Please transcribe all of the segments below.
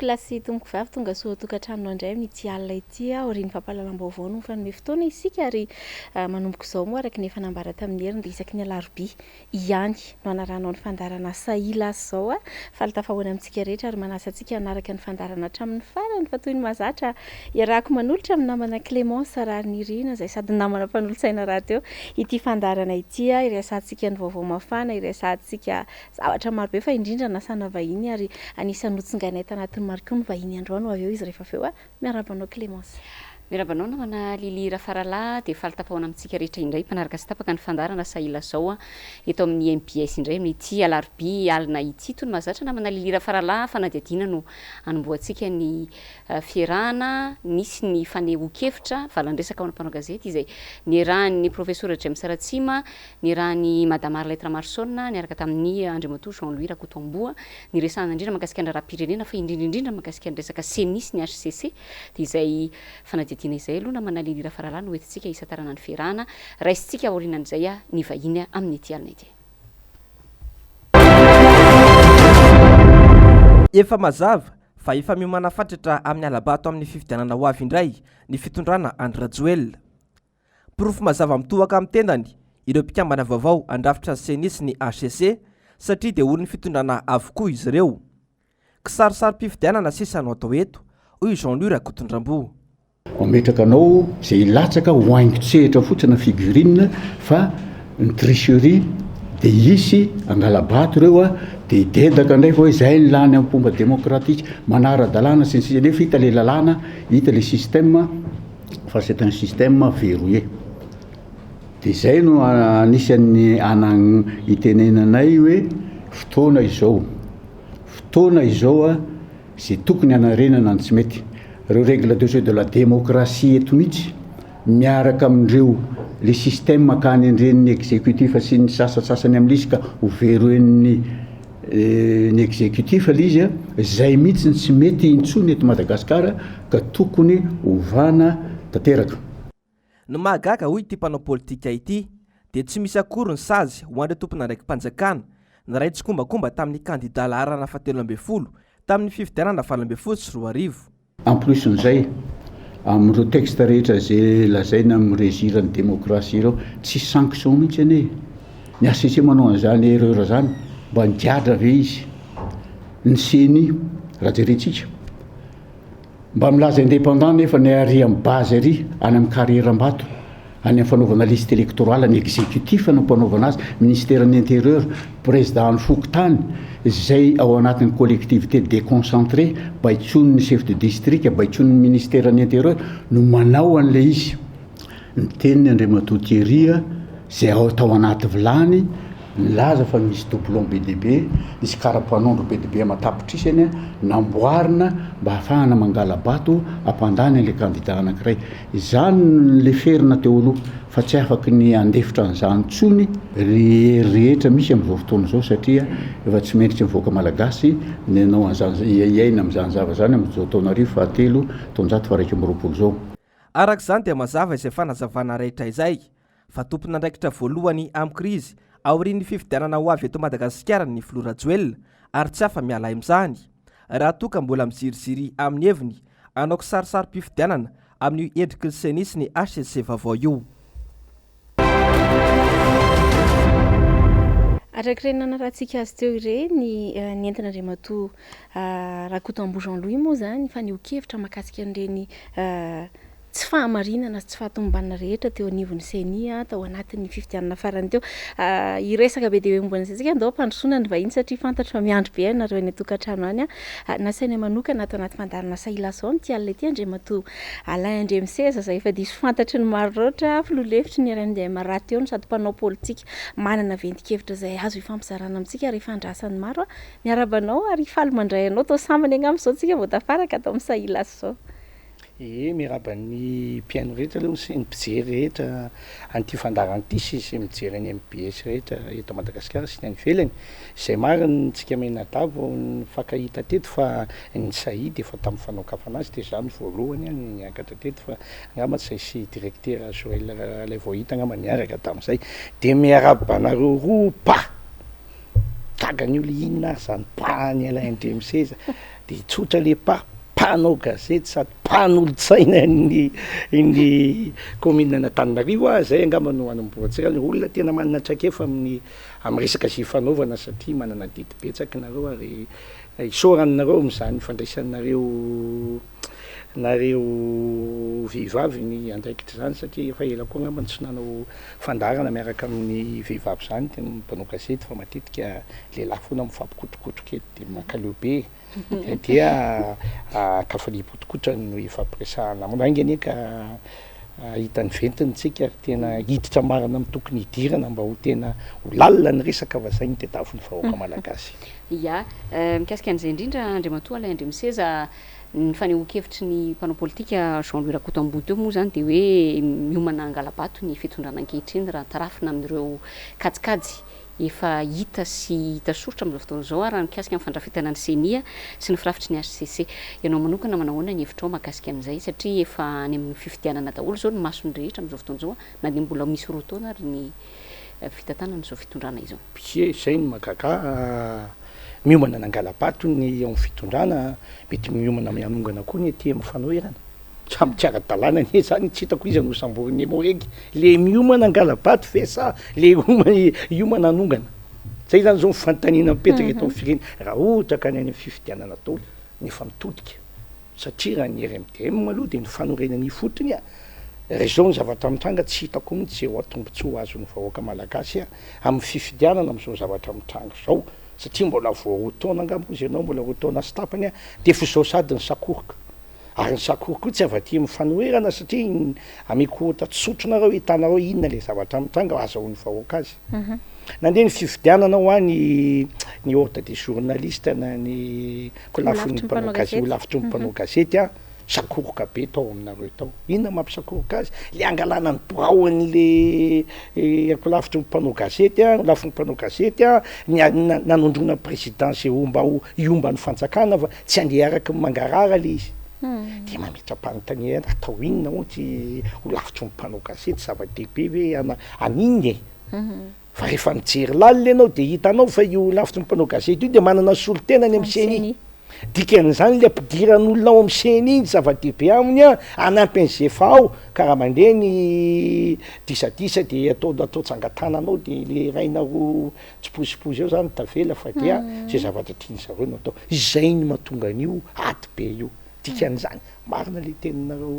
Tompokolahy sy tompokovavy, tonga soa ao an-tokantrano indray amin'ity alina ity. Aorian'ny fampahalalam-baovao no mifanome fotoana isika ary manomboka izao moa araka ny efa nambara tamin'ny heriny dia isaky ny alarobia ihany no hanarahanao ny fandaharana Sahila izao. Faly tafahoana amintsika rehetra ary manasa antsika hanaraka ny fandaharana hatramin'ny farany fa toy ny mahazatra iarahako manolotra amin'ny namana Clémence Raharinirina izay sady namana mpanolotsaina rahateo ity fandaharana ity. Iresahantsika ny vaovao mafana, iresahantsika zavatra marobe fa indrindra nasana vahiny ary anisan'ny notsingainay tanatin'ny maro koa ny vahiny androany ho avy eo izy rehefa avy eo. Miarahaba anao Clémence. Miarahaba anao namana Lily Rafaralahy, dia faly tafahaona amintsika rehetra indray mpanaraka sy tapaka ny fandaharana Sahilazao eto amin'ny mbs indray amin'ity alarobia alina ity. Toy ny mahazatra namana Lily Rafaralahy, fanadihadiana no hanombohantsika ny fiarahana. Nisy ny fanehoan-kevitra, valan-dresaka ho an'ny mpanao gazety izay niarahan'ny Profesora James Ratsima, niarahan'i Madame Arlette Ramaroson niaraka tamin'ny Andriamatoa Jean Louis Rakotoamboa, niresahana indrindra mahakasika ny raharaham-pirenena fa indrindra indrindra mahakasika ny resaka Ceni sy ny hcc. Dia izay fanadihadiana izay aloha namana Lily Rafaralahy no hoentintsika hisantarana ny fiarahana. Raisintsika aorianan'izay ny vahiny amin'ity alina ity. Efa mazava fa efa miomana fatratra amin'ny hala-bato amin'ny fifidianana ho avy indray ny fitondrana Andry Rajoelina. Porofo mazava mitohaka amin'ny tendany ireo mpikambana vaovao handrafitra ny Ceni sy ny hcc satria dia olon'ny fitondrana avokoa izy ireo. Kisarisarim-pifidianana sisa no atao eto, hoy i Jean Louis Rakotondramboa. Mametraka anao izay hilatsaka ho haingon-tsehatra fotsiny na figurine fa ny tricherie dia hisy hangala-bato ireo a, dia hidedaka indray fa hoe izay ny lany amin'ny fomba demokratika, manara-dalàna sy ny sisa nefa hita ilay lalàna, hita ilay système fa c'est un système verrouillé. Dia izay no anisan'ny anan itenenanay hoe fotoana izao, fotoana izao a, izay tokony hanarenana ny tsy mety. Ireo règles de jeu de la démocratie eto mihitsy miaraka amin'ireo le système mankany an'ireny exécutif sy ny sasantsasany amin'izy ka ho verrouiller-n'ny ny exécutif le izy a, izay mihitsy ny tsy mety intsony eto Madagasikara ka tokony ovana tanteraka. Ny mahagaga hoy ity mpanao politika ity dia tsy misy akory ny sazy ho an'ireo tompon'andraiki-panjakana niray tsikombakomba tamin'ny kandida laharana fahatelo ambin'ny folo tamin'ny fifidianana 2018. En plus n'izay, amin'ireo texte rehetra izay lazaina amin'ny régir ny démocratie ireo, tsisy sanction mihitsy anie e! Ny HCC manao an'izany erreur zany, mba nigadra ve izy? Ny ceni, raha jerentsika, mba milaza indépendant nefa ny ary amin'ny base ary, any amin'ny carrière Ambato, any amin'ny fanaovana liste électorale, ny exécutif no mpanaovana azy, ministeran'ny intérieur, président ny fokontany, izay ao anatin'ny collectivité déconcentrée, baikoin'ny chef de district, baikoin'ny ministeran'ny intérieur no manao an'ilay izy. Ny teniny Andriamatoa Thierry izay ao tao anaty vilany nilaza fa misy doublon be dia be, nisy kara-panondro be dia be aman-tapitrisany namboarina mba hahafahana mangala-bato hampandany an'ilay kandida anankiray. Izany no noleferina teo aloha fa tsy afaky ny handefitra an'izany intsony ry hery rehetra misy amin'izao fotoana izao satria efa tsy mendrika ny vahoaka malagasy ny hanao an'izany hiaina amin'izany zava izany amin'izao taonarivo fahatelo taonjato faha-21 izao. Araka izany dia mazava izay fanazavana rehetra izay fa tompon'andraikitra voalohany amin'ny krizy aorian'ny fifidianana ho avy eto Madagasikara ny filoha Rajoelina ary tsy afa-miala amin'izany raha toa ka mbola miziriziry amin'ny heviny hanao kisarisarim-pifidianana amin'io endriky ny Ceni sy ny hcc vaovao io. Araka ireny nanarahantsika azy teo ireny, nentin'Andriamatoa Rakotoamboa Jean Louis moa izany fanehoan-kevitra mahakasika an'ireny tsy fahamarinana sy tsy fahatomombanana rehetra teo anivon'ny Ceni tao anatin'ny fifidianana farany teo. Hiresaka be dia be momba an'izay isika, andao hampandrosoana ny vahiny satria fantatro fa miandry be ianareo any an-tokantrano any. Nasaina manokana ato anaty fandaharana Sahilazao amin'ity alina ity Andriamatoa Alain Andriamiseza izay efa diso fantatry ny maro loatra, filoha lefitry ny RMDM rahateo no sady mpanao politika manana ventin-kevitra izay azo ifampizarana amintsika ary efa andrasan'ny maro. Miarahaba anao ary faly mandray anao toa sambany angamba izao tsika vao tafaraka ato amin'ny Sahilazao. Ee, miarahaba ny mpihaino rehetra aloha sy ny mpijery rehetra an'ity fandaharana ity sy izay mijery ny mbs rehetra eto Madagasikara sy ny any ivelany. Izay marina tsika mianadahy vao nifankahita teto fa ny Saïd efa tamin'ny fanokafana azy dia izaho no voalohany niakatra teto fa angamba tsy izay sy directeur Joël Ralaivoahita angamba niaraka tamin'izay. Dia miarahaba anareo roa pa! Gaga ny olona inona ary zany pa an'i Alain Andriamiseza. De tsotra le pa, mpanao gazety sady mpanolotsaina ny ny commune an'Antananarivo ah, zay angamba no anombohantsika azy, olona tena manana traikefa amin'ny amin'ny resaka izay ifanaovana satria manana adidy betsaka nareo ary isaorana anareo amin'izany fandraisanareo nareo vehivavy ny andraikitra izany satria efa ela koa angamba no tsy nanao fandaharana miaraka amin'ny vehivavy izany ny mpanao gazety fa matetika lehilahy foana mifampikotrokotroka eto de mankaleo be e, dia ankafaliam-potokotra no ifampiresahana aminy. Ainga anie ka hahita ny ventiny tsika ary tena hiditra marina amin'ny tokony hidirana mba ho tena ho lalina ny resaka fa zay no tediavin'ny vahoaka malagasy. Ya, mikasika an'izay indrindra Andriamatoa Alain Andriamiseza, ny fanehoan-kevitry ny mpanao politika Jean Louis Rakotoamboa teo moa izany dia hoe miomana hangala-bato ny fitondrana ankehitriny raha tarafina amin'ireo kajikajy efa hita sy hita soritra amin'izao fotoana izao ary raha mikasika ny fandrafetana ny Ceni sy ny firafitry ny hcc. Ianao manokana manao ahoana ny hevitrao mahakasika an'izay satria efa any amin'ny fifidianana daholo izao ny mason'ny rehetra amin'izao fotoana izao na dia mbola misy roa taona ary ny fitantanana izao fitondrana izao. Ie, izay no mahagaga ahy, miomana nangala-bato ny eo amin'ny fitondrana, mety miomana hanongana koa ny aty amin'ny fanoherana. Samy tsy ara-dalàna anie zany, tsy hitako iza no hosamborin'ny Emmo-Reg, le miomana hangala-bato ve sa le hiomana hanongana? Zay zany zao ny fanontaniana mipetraka eto amin'ny firenena, raha ohatra ka ny any amin'ny fifidianana daholo no efa mitodika, satria raha ny RMDM aloha dia ny fanorenana ifotony a, raha izao ny zavatra mitranga tsy hitako mihitsy izay ho tombotsoa azon'ny vahoaka malagasy amin'ny fifidianana amin'izao zavatra mitranga izao, satria mbola vao roa taona angamba hozy ianao, mbola roa taona sy tapany a, dia efa izao sady ny sakoroka. Ary ny sakoro koa tsy avy aty amin'ny fanoherana satria ameko ohatra tsotro nareo hitanareo inona le zavatra mitranga azahoan'ny vahoaka azy. Nandeha ny fifidianana hoa ny ny ordre des journalistes na ny kolafin'ny mpanao gazety, holafitry ny mpanao gazety an, sakoroka be tao aminareo tao. Inona mampisakoroka azy? Le angalana ny birao an'le ankolafitry ny mpanao gazety an, holafin'ny mpanao gazety an, ny nanondroana président zay homba hiomba ny fanjakana fa Tsy handeha araka ny mangarahara le izy. Dia mametra-panontaniana atao inona hono ty ho lavitry ny mpanao gazety, zava-dehibe ve ana an'inona e? Fa rehefa mijery lalina ianao dia hitanao fa io lavitry ny mpanao gazety io dia manana solontena any amin'ny ceni. Dikan'izany le ampidiran'olona ao amin'ny ceni ny zava-dehibe aminy an, hanampy an'i zefa ao, ka raha mandeha ny disadisa dia atao atao tsangan-tanana ao dia le iray na roa Tsipozipozy eo zany tavela fa dia zay zavatra tiany zareo no atao. Izay no mahatonga an'io ady be io. Dikan'izany, marina le teninareo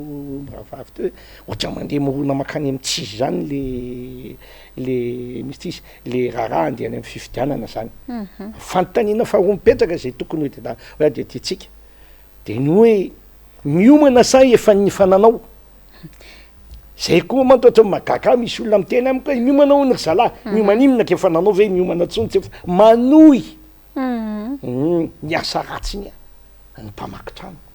mirahavavy teo hoe ohatran'ny mandeha mirona mankany amin'ny tsy izy zany le le misy tsy izy, le raharaha andeha any amin'ny fifidianana zany. Fanontaniana faharoa mipetraka izay tokony ho tena hoe adiadintsika de ny hoe miomana sa efa efa nanao? Zay koa manko ohatran'ny mahagaga ahy misy olona miteny amiko hoe miomana hono ry zalahy, miomana inona ka efa nanao ve miomana tsony tsy efa manohy ny asa ratsiny ny mpamaky trano,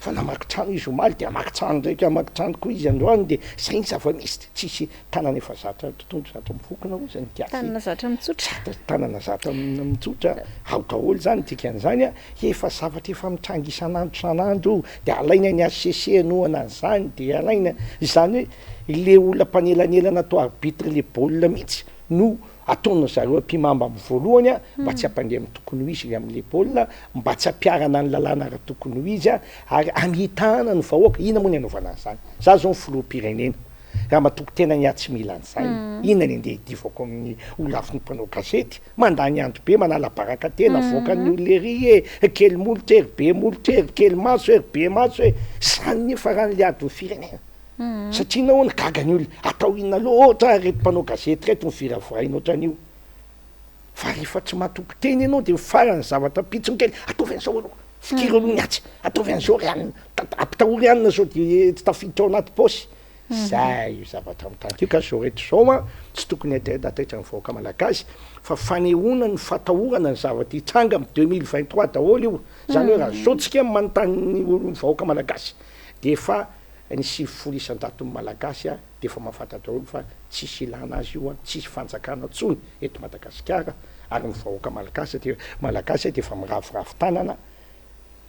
fa namaky trano izy omaly de hamaky trano ndraiky hamaky trano koa izy androany de zay ny zava-misy, tsisy tanana efa zatra tontondro zatra mivokona hozy ny gasy, Tanana zatra mitsotra. tanana zatra mitsotra ao daholo zany dikan'izany a. Efa zavatra efa mitranga isan'andro isan'andro io, de alaina ny HCC hanohana an'izany, de alaina, izany hoe le olona mpanelanelana atao arbitre le baolina mihitsy no ataon'ny zareo ampihimamba amin'ny voalohany a, mba tsy hampandeha amin'ny tokony ho izy le amin'le baolina, mba tsy hampiharana ny lalàna raha tokony ho izy a, ary hamitahana ny vahoaka, inona moa ny anaovana an'izany? Za zao ny filoham-pirenena, raha matoky tena ny ahy tsy mila an'izany, inona ny andeha hiadivako amin'ny holafin'ny mpanao gazety? Mandany andro be manala baraka tena avoakan'ny olona ery e, kely molotra ery, be molotra ery, kely maso ery, be maso e, zany nefa raha ny adin'ny firenena. Satria nahoana gaga ny olona, atao inona loatra ary reto mpanao gazety reto no viraviraina ohatran'io. Fa rehefa tsy matoky tena ianao dia farany zavatra pitsiny kely, ataovy an'izao aloha, fikiro aloha ny atsy, ataovy an'izao ry anona, ampitahory anona sao dia tsy tafiditra ao anaty paosy. Zay io zavatra mitranga io ka zao rehetra izao an, tsy tokony hataitaitra ny vahoaka malagasy fa fanehoana ny fatahorana ny zavatra hitranga amin'ny 2023 daholo io, zany hoe raha zao tsika manontany ny olon'ny vahoaka malagasy de efa ny 90 isan-jaton'ny malagasy an de efa mahafantatra daholo fa tsisy ilana azy io an, tsisy fanjakana tsony eto Madagasikara ary ny vahoaka malagasy de malagasy de efa miraviravy tanana.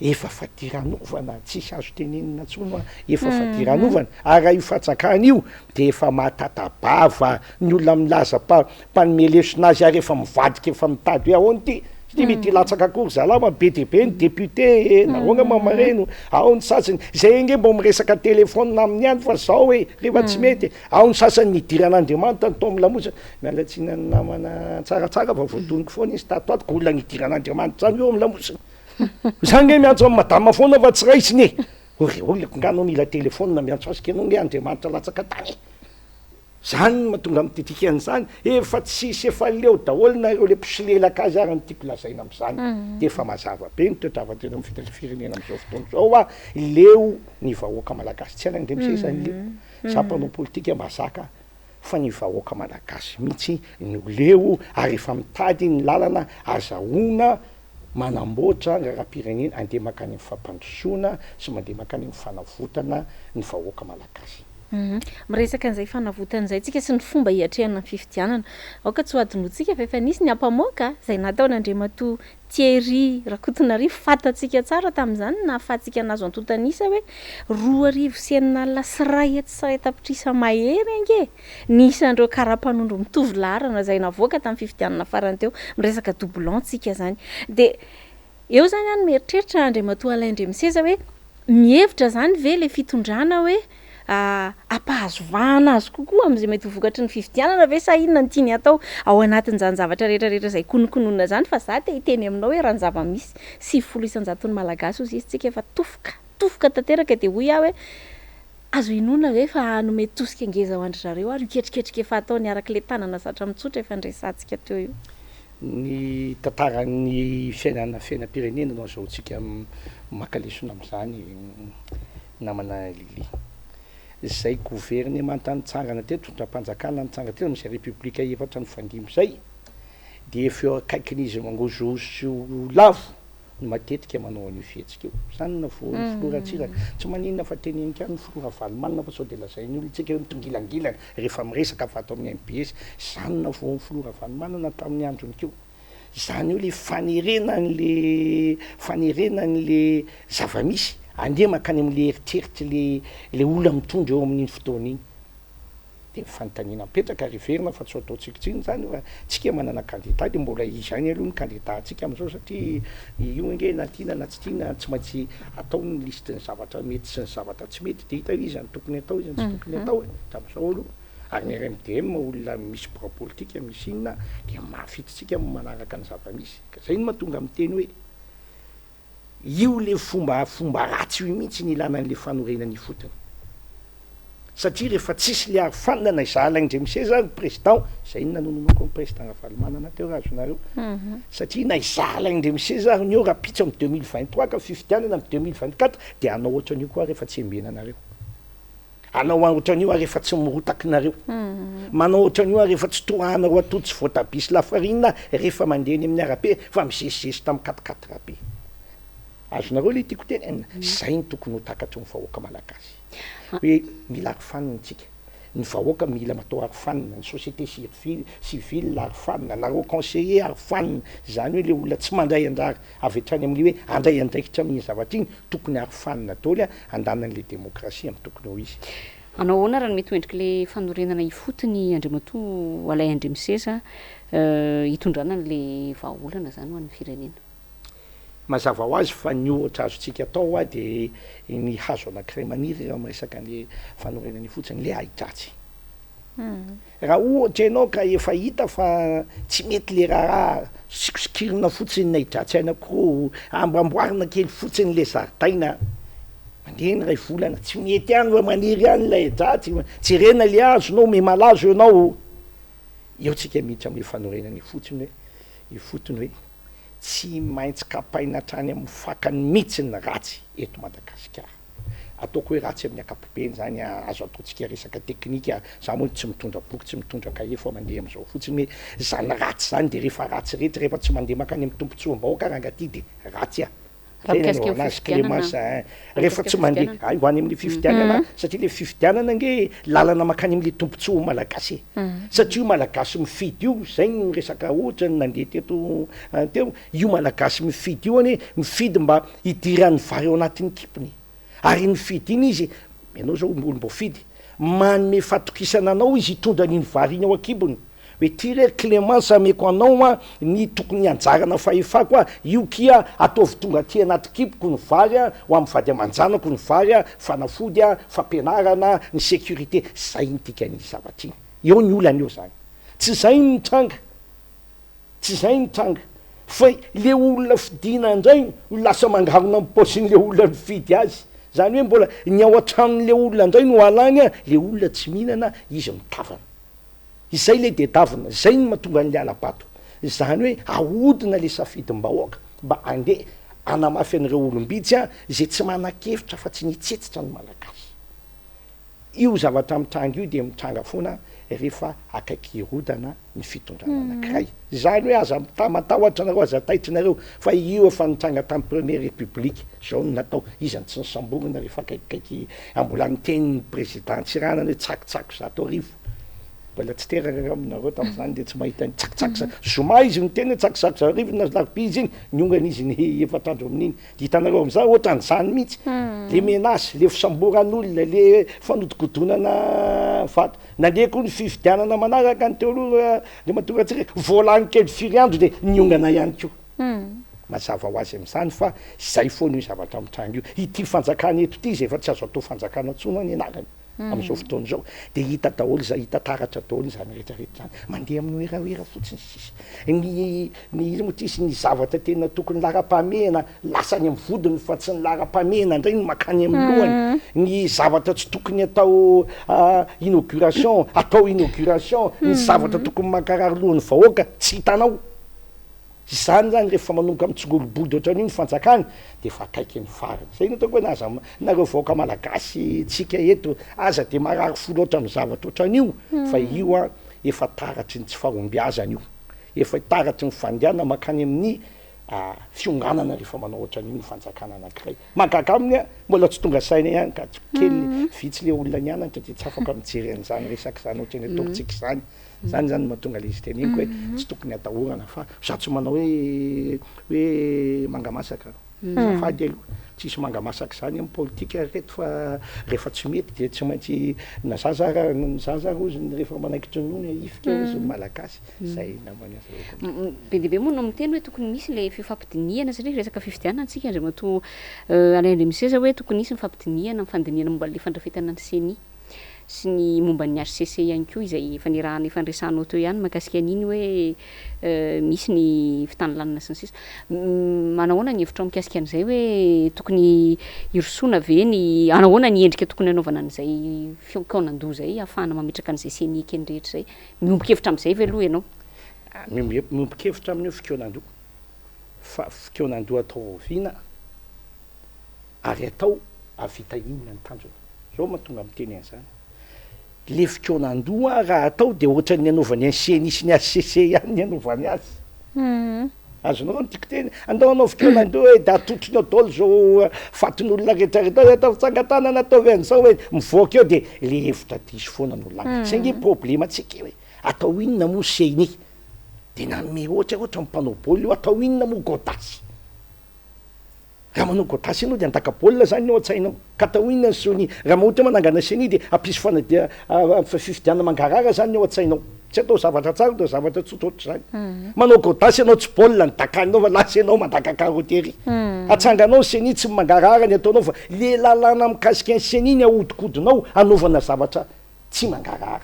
Efa fadiranovana, tsisy azo tenenina intsony hoa, efa fadiranovana, ary raha io fanjakana io de efa mahatata-bava ny olona milaza mpa- mpanome lesona azy ary efa mivadika efa mitady hoe ahoana ity, satria mety hilatsaka koa ry zalahy fa be dia be ny député e, nahoana ma mareno, ao ny sasany, zay ange mbô miresaka téléphone aminy ihany fa zao e, rehefa tsy mety e, ao ny sasany nidiran'Andriamanitra ny tao amin'ny lamosina, miala tsiny amin'ny namana tsaratsara fa voadoniko foana izy tato ato, ka olona nidiran'Andriamanitra zany eo amin'ny lamosina. Za nge miantso an'i madama foana fa tsy raisiny e! O ry olona nga anao mila telephone miantso azy k'enao nge Andriamanitra latsaka tany e! Zany no mahatonga mititiky an'izany, efa tsisy efa leo daholo nareo le mpisolelaka azy ary no tiako lazaina am'zany, de efa mazava be ny toe-javatra eto amin'ny firenena am'zao fotoana zao hoa leo ny vahoaka malagasy, tsy Alain Ndremsesa ny leo, za mpanao politika mazaka fa ny vahoaka malagasy mihitsy no leo ary efa mitady ny lalana azahoana manamboatra ny raharaham-pirenena handeha mankany amin'ny fampandrosoana sy mandeha mankany amin'ny fanavotana ny vahoaka malagasy. Miresaka an'izay fanavotana izay tsika sy ny fomba hiatrehana ny fifidianana. Aoka tsy ho adinointsika fa efa nisy ny ampamoaka izay nataon'Andriamatoa Thierry Rakotonarivo, fantatsika tsara tamin'izany ny nahafahantsika nahazo antontan'isa hoe 162 101 tapitrisa mahery ange ny isan'ireo kara-panondro mitovy laharana izay navoaka tamin'ny fifidianana farany teo. Miresaka doublon tsika izany. Dia eo izany aho no mieritreritra Andriamatoa Alain Ndremiseza hoe mihevitra izany ve ilay fitondrana hoe hampahazo vahana azy kokoa amin'izay mety ho vokatry ny fifidianana ve sa inona no tiany hatao ao anatin'izany zavatra rehetra rehetra izay kononkononina izany fa za te hiteny aminao hoe raha ny zava-misy 90 isan-jaton'ny Malagasy hozy izy tsika efa tofoka tofoka tanteraka dia hoy aho hoe Azo inoana ve fa hanome tosika ngeza ho an-dry zareo ary io ketriketrika efa ataony araka ilay tanana zatra mitsotra efa niresahantsika teo io? Ny tantaran'ny fiainana fiainam-pirenena no azahoantsika maka lesona amin'izany namana Lily. Izay governemanta nitsangana teto, fitondram-panjakana nitsangana teto amin'izay repoblika efatra nifandimby izay dia efa eo akaikin'izy mangozohozo sy ho lavo no matetika manao an'io fihetsika io. Izany no navoan'ny filoha Ratsiraka. Tsy maninona fa teneniko ihany ny filoha Ravalomanana fa sao dia lazain'ny olona tsika hoe mitongilangilana rehefa miresaka fa ato amin'ny mbs. Izany no navoan'ny filoha Ravalomanana tamin'ny androny koa. Izany hoe le fanerena an'le fanerena an'le zava-misy andeha mankany amin'le eritreritr'le le olona mitondra eo amin'iny fotoana iny. Dia ny fanontaniana mipetraka ary heverina fa tsy ho ataontsika intsony izany fa tsika manana candidat dia mbola izy ihany aloha ny candidat-ntsika amin'izao satria io ange na tiana na tsy tiana tsy maintsy atao ny liste ny zavatra mety sy ny zavatra tsy mety dia hita hoe iza no tokony atao iza no tsy tokony atao e, hatramin'izao aloha. Ary ny RMDM olona misy birao politika misy inona dia mahafidy-tsika manaraka ny zava-misy. Ka izay no mahatonga miteny hoe Io le fomba fomba ratsy io mihitsy ny ilana an'le fanorenana ifotony. Satria rehefa tsisy le arofanina na izaho Alain Ndremiseza ary président, zay no nanononako ny président Ravalomanana teo raha azonareo. Satria na izaho Alain Ndremiseza ary ny eo rahampitso amin'ny 2023 ka fifidianana amin'ny 2024 dia hanao ohatran'io koa aho rehefa tsy embenanareo. Hanao ohatran'io aho rehefa tsy mirotaky nareo. Manao ohatran'io aho rehefa tsy torahanareo atody sy voatabia sy lafarinina rehefa mandeha eny amin'ny arabe fa mizesizesy tamin'ny quatre quatre be. Azonareo ilay tiako tenenina? Izay no tokony ho takatry ny vahoaka malagasy. Hoe mila arofanina isika. Ny vahoaka mila atao arofanina, ny société civile arofanina, nareo conseiller arofanina. Izany hoe ilay olona tsy mandray anjara avy hatrany amin'ilay hoe handray andraikitra amin'iny zavatra iny, tokony arofanina daholo handany an'ilay demokrasia amin'ny tokony ho izy. Hanao ahoana raha ny mety ho endrik'ilay fanorenana ifotony Andriamatoa Alain Andriamiseza hitondrana an'ilay vahaolana izany ho an'ny firenena? Mazava ho azy fa ny ohatra azontsika atao hoa dia ny hazo anankiray maniry raha miresaka an'ilay fanorenana ifotony, ilay ahi-dratsy. Raha ohatra ianao ka efa hita fa tsy mety le raharaha, sikosokirina fotsiny ny ahi-dratsy anankiroa, amboamboarina kely fotsiny le zaridaina, mandeha ny iray volana, tsy mety ihany fa maniry ihany ilay ahi-dratsy, jerena le hazo nao, miha-malazo ianao, eo tsika miditra amle fanorenana ifotony hoe, ifotony hoe tsy maintsy kapaina hatrany amin'ny fakany mihitsy ny ratsy eto Madagasikara. Ataoko hoe ratsy amin'ny ankapobeny izany, azo ataontsika resaka teknika, za moa tsy mitondra boky, tsy mitondra kahie fa mandeha amin'izao fotsiny hoe izany ratsy izany dia rehefa ratsy rehetra, rehefa tsy mandeha mankany amin'ny tombontsoam-bahoaka rangahy ty dia ratsy a! Raha Zay ny mikasika ny anaovana azy fifidianana, Clémence ein. Rehefa mikasika tsy mandeha, fifidianana. hay ho any amin'ny fifidianana satria le fifidianana ange lalana mankany amin'le tombontsoa ho malagasy e. Satria io malagasy mifidy io, zay ny resaka ohatra ny nandeha teto teo, io malagasy mifidy io anie mifidy mba hidiran'ny vary ao anatin'ny kibony e. Ary iny mifidy iny izy, ianao zao olom-boafidy, manome fatokisana anao izy hitondra an'iny vary iny ao an-kibony. Hoe ty re ry Clemence ameko anao an ny tokony anjarana fahefako an, io kia ataovy tonga aty anaty kiboko ny vary an, ho amin'ny vady aman-janako ny vary an, fanafody an, fampianarana, ny sécurité, zay ny dikan'iny zavatra iny. Eo ny olana eo zany. Tsy zay ny mitranga, tsy zay ny mitranga fa le olona fidiana indray no lasa mangarona ny paosin'le olona nifidy azy. Zany hoe mbola ny ao an-tranon'le olona indray no alany an, le olona tsy mihinana, izy mitavana. Izay ilay dedavina, izay no mahatonga an'ilay hala-bato. Izany hoe ahodina ilay safidim-bahoaka mba handeha hanamafy an'ireo olom-bitsy izay tsy manan-kevitra afa-tsy ny hitsetsitra ny Malagasy. Io zavatra mitranga io dia mitranga foana rehefa akaiky hirodana ny fitondrana anankiray. Izany hoe aza matahotra nareo, aza taitra nareo fa io efa nitranga tamin'ny première république, izao no natao, iza no tsy nosamborina rehefa akaikikaiky, mbola niteny ny président Tsiranana hoe tsakitsako 1100, mbola tsy teraka angamba nareo tamin'izany dia tsy mahita ny tsakitsaky za, zoma izy niteny hoe tsakitsako 1100 na alarobia izy iny, niongana izy ny efatra andro amin'iny, dia hitanareo amin'izany ohatran'izany mihitsy, le menace, le fisamboran'olona, le fanodikodonana vato. Nandeha koa ny fifidianana manaraka ny teo aloha Andriamatoa Ratsiraka, vao lany kely firy andro dia niongana ihany koa. Mazava ho azy amin'izany fa izay foana io zavatra mitranga io. Ity fanjakana eto ity izay efa tsy azo atao fanjakana intsony ny anarany amin'izao fotoana izao dia hita daholo izay, hita taratra daholo izany rehetra rehetra izany. Mandeha amin'ny werawera fotsiny sisa. Ny ny iza moa ity sy ny zavatra tena tokony laharam-pahamehana lasa any amin'ny vodiny fa tsy ny laharam-pahamehana indray no mankany amin'ny lohany, ny zavatra tsy tokony atao inauguration atao inauguration, ny zavatra tokony mankarary lohan'ny vahoaka tsy hitanao. Izany zany rehefa manomboka mitsingolo-body ohatran'io ny fanjakana de efa akaiky ny farany. Zay no ataoko hoe na aza nareo vahoaka malagasy tsika eto aza de marary fo loatra amin'ny zavatra ohatran'io fa io an efa taratry ny tsy fahombiazana io, efa taratry ny fandehana mankany amin'ny fionganana rehefa manao ohatran'io ny fanjakana anankiray. Mahagaga aminy an, mbola tsy tonga saina ihany ka, kely vitsy le olona nianatra dia tsy afaka mijery an'izany resaka izany ohatran'ny ataontsika izany. Izany izany no mahatonga ilay izy teneniko hoe tsy tokony atahorana fa za tsy manao hoe hoe manga masaka. Azafady aloha, tsisy manga masaka izany amin'ny politika ry reto fa rehefa tsy mety dia tsy maintsy na za zara za zara hozy ny rehefa manaikitra nono ahifika hozy ny malagasy. Zay namana azahoako. Be dia be moa no miteny hoe tokony misy ilay fifampidinihana satria resaka fifidianana tsika Andriamatoa Alain Andriamiseza hoe tokony hisy ny fifampidinihana, ny fandinihana momba ilay fandrafetana ny ceni sy ny momba ny HCC ihany koa izay efa nirahana efa niresahanao teo ihany mahakasika an'iny hoe misy ny fitanilanana sy ny sisa. Manahoana ny hevitrao mikasika an'izay hoe tokony hirosoana ve ny anahoana ny endrika tokony hanaovana an'izay fikaonandoha izay ahafahana mametraka an'izay ceni ekeny rehetra izay? Miombon-kevitra amin'izay ve aloha ianao? Miombon-kevitra amin'io fikaonandoha. Fa fikaonandoha atao rahoviana ary atao hahavita inona ny tanjona? Zao mahatonga miteny an'izany. Le fikaonandoha raha atao dia ohatran'ny anaovan'ny an'i ceni sy ny HCC ihany ny anaovany azy. Azonao ny tiako teny? Andao hanao fikaonandoha e, dia atotony ao daholo izao fatin'olona rehetra rehetra, hoe ataovy tsangan-tanana, ataovy an'izao e, mivoaka eo dia le hevitra diso foana no lany. Zay nge problema-tsika io e, atao inona moa ceni? Dia nanome ohatra ohatra ny mpanao baolina io, atao inona moa Godas? Raha manao Godas ianao dia handaka baolina zany ny ao an-tsainao. Ka atao inona ny ceni? Raha ohatra hoe manangana ceni dia hampisy fanadia fifidianana mangarahara zany ny ao an-tsainao. Tsy atao zavatra tsara atao zavatra tsotra ohatr'izany. Manao Godas ianao tsy baolina ny dakaninao fa lasa ianao mandaka carotte ery. Atsanganao ny ceni tsy mangarahara ny ataonao fa le lalàna mikasika ny ceni ny ahodikodinao hanaovana zavatra tsy mangarahara.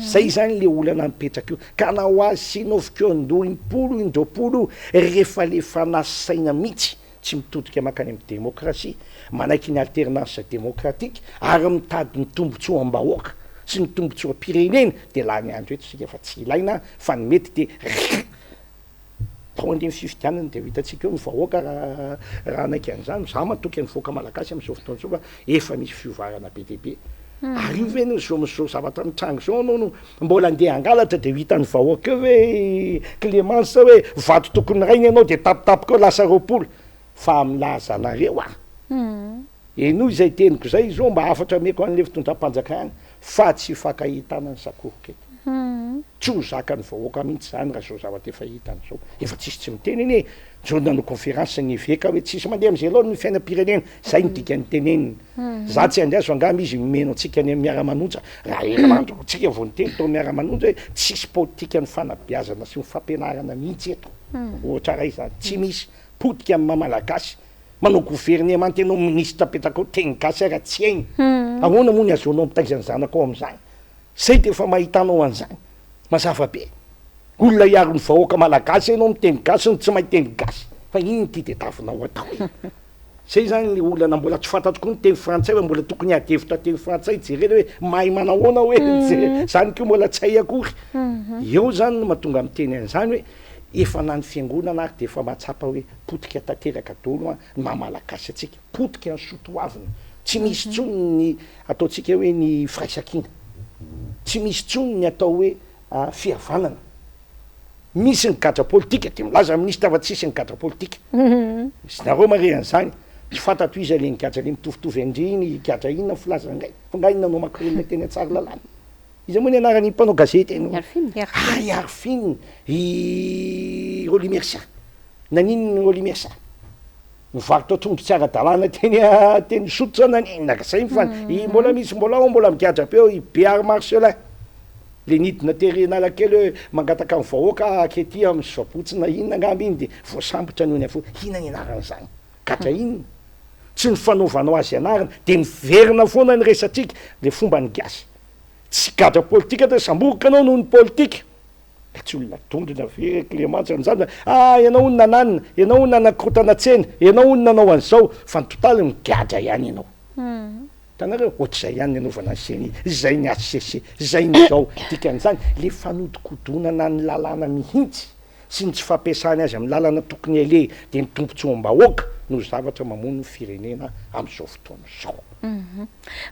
Zay zany le olana mipetraka io. Ka na ho azy sy nao fikaondoha impolo indroapolo io rehefa le fanahy sy saina mitsy tsy mitodika mankany amin'ny demokrasia, manaiky ny alternance démocratique ary mitady ny tombotsoam-bahoaka sy ny tombotsoam-pirenena dia lany andro eto isika fa tsy ilaina fa ny mety dia Tao an'ireny fifidianana dia ho hitantsika eo ny vahoaka raha raha hanaiky an'izany. Za matoky ny vahoaka malagasy amin'izao fotoana izao fa efa misy fiovarana be dia be. Ary io ve no zao amin'izao zavatra mitranga izao anao no mbola andeha hangalatra dia ho hitan'ny vahoaka eo ve Clémence hoe vato tokony rainy ianao dia tapitapika eo lasa 20. Fa milaza anareo aho, henoy izay teniko izay izao mba hafatra ameko an'ilay fitondram-panjakana fa tsy hifankahitana ny sakoroka eto. Tsy ho zakan'ny vahoaka mihitsy izany raha izao zavatra efa hitany izao. Efa tsisy tsy miteny anie e! Zao nanao conférence ny eveka hoe tsisy mandeha amin'izay laoniny ny fiainam-pirenena. Izay no dikan'ny teneniny. Za tsy handeha azo angamba izy mimeno antsika any amin'ny miara-manonja. Raha herinandro tsika vao niteny tao miara-manonja hoe tsisy politikan'ny fanabeazana sy ny fampianarana mihitsy eto. Ohatra iray izany. Tsy misy. Potika amin'ny maha malagasy. Manao governemanta ianao minisitra apetraka ao teny gasy ara tsy hainy. Ahoana moa ny ahazoanao mitaiza ny zanakao amin'izany? Zay dia efa mahita anao an'izany. Mazava be. Olona hiaro ny vahoaka malagasy ianao miteny gasy no tsy mahay teny gasy. Fa inona ity tediavinao atao e? Zay zany ny olana mbola tsy fantatro koa ny teny frantsay fa mbola tokony hiady hevitra teny frantsay jerena hoe mahay manahoana hoe zany koa mbola tsy hay akory. Eo zany no mahatonga miteny an'izany hoe efa na ny fiangonana ary dia efa mahatsapa hoe potika tanteraka daholo an ny maha malagasy antsika, potika ny soa toavina, tsy misy intsony ny ataontsika hoe ny firaisankina, tsy misy intsony ny atao hoe fihavanana. Misy ny gadra politika, dia milaza ny minisitra fa tsisy ny gadra politika. Misy nareo mare an'izany? Tsy fantatro iza le nigadra le mitovitovy an-dry iny, gadra inona ny filazany indray? Fa nga iny nanao makorelina teny Antsarilalana? Iza moa ny anaran'iny mpanao gazety iny? Arifine. Ah, i Arifine, i Rolly Mercia. Naninona i Rolly Mercia? Nivarotra trondro tsy ara-dalàna teny teny Isotry sa naninona? Ka zay ny fa i mbola misy mbola ao mbola migadra be ao i Behary Marcelin. Le nidina tery Analakely hoe mangataka ny vahoaka ankety amin'ny sabotsy na inona angamba iny dia voasambotra noho ny afo. Inona ny anaran'izany? Gadra inona? Tsy ny fanaovanao azy anarana dia miverina foana ny resatsika le fomban'ny gasy. Tsy gadra politika dia samboriko anao noho ny politika. Ka tsy olona dondrona ve ry Clémence amin'izany fa ah ianao hono nananina, ianao hono nanakorontana tsena, ianao hono nanao an'izao, fa ny totaly migadra ihany ianao. Hitanareo? Ohatr'izay ihany ny anaovana ny ceni, izay ny HCC, izay ny izao. Dikan'izany, le fanodikodonana ny lalàna mihitsy sy ny tsy fampiasany azy amin'ny lalana tokony aleha dia ny tombontsoam-bahoaka no zavatra mamono ny firenena amin'izao fotoana izao.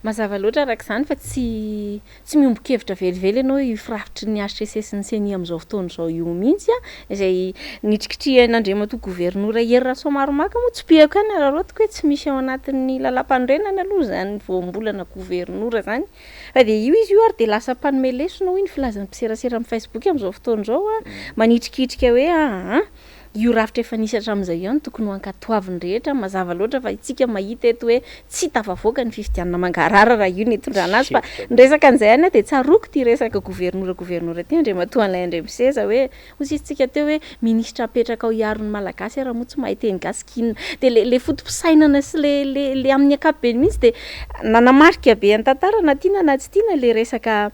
Mazava loatra araka izany fa tsy tsy miombon-kevitra velively ianao io firafitry ny hcc sy ny ceni amin'izao fotoana izao io mihitsy an, izay nitrikitrihan'Andriamatoa Governora Hery Rasoamaromaka moa tsipihako ihany araraotiko hoe tsy misy ao anatin'ny lalàmpanorenana aloha izany voambolana governora izany fa dia io izy io ary dia lasa mpanome lesona hoy ny filazan'ny mpiserasera amin'ny Facebook amin'izao fotoana izao an, manitrikitrika hoe aa. Io rafitra efa nisy hatramin'izay io no tokony ho ankatoavin'ny rehetra, mazava loatra fa isika mahita eto hoe tsy tafavoaka ny fifidianana mangarahara raha io no hitondrana azy fa ny resaka an'izay ihany dia tsaroako ity resaka governora governora ity Andriamatoa Alain Andriamiseza hoe hoy sisa tsika teo hoe minisitra apetraka ao hiaro ny malagasy ary moa tsy mahay teny gasy k'inona dia le le foto-pisainana sy le le le amin'ny ankapobeny mihitsy dia nanamarika be ny tantara na tiana na tsy tiana le resaka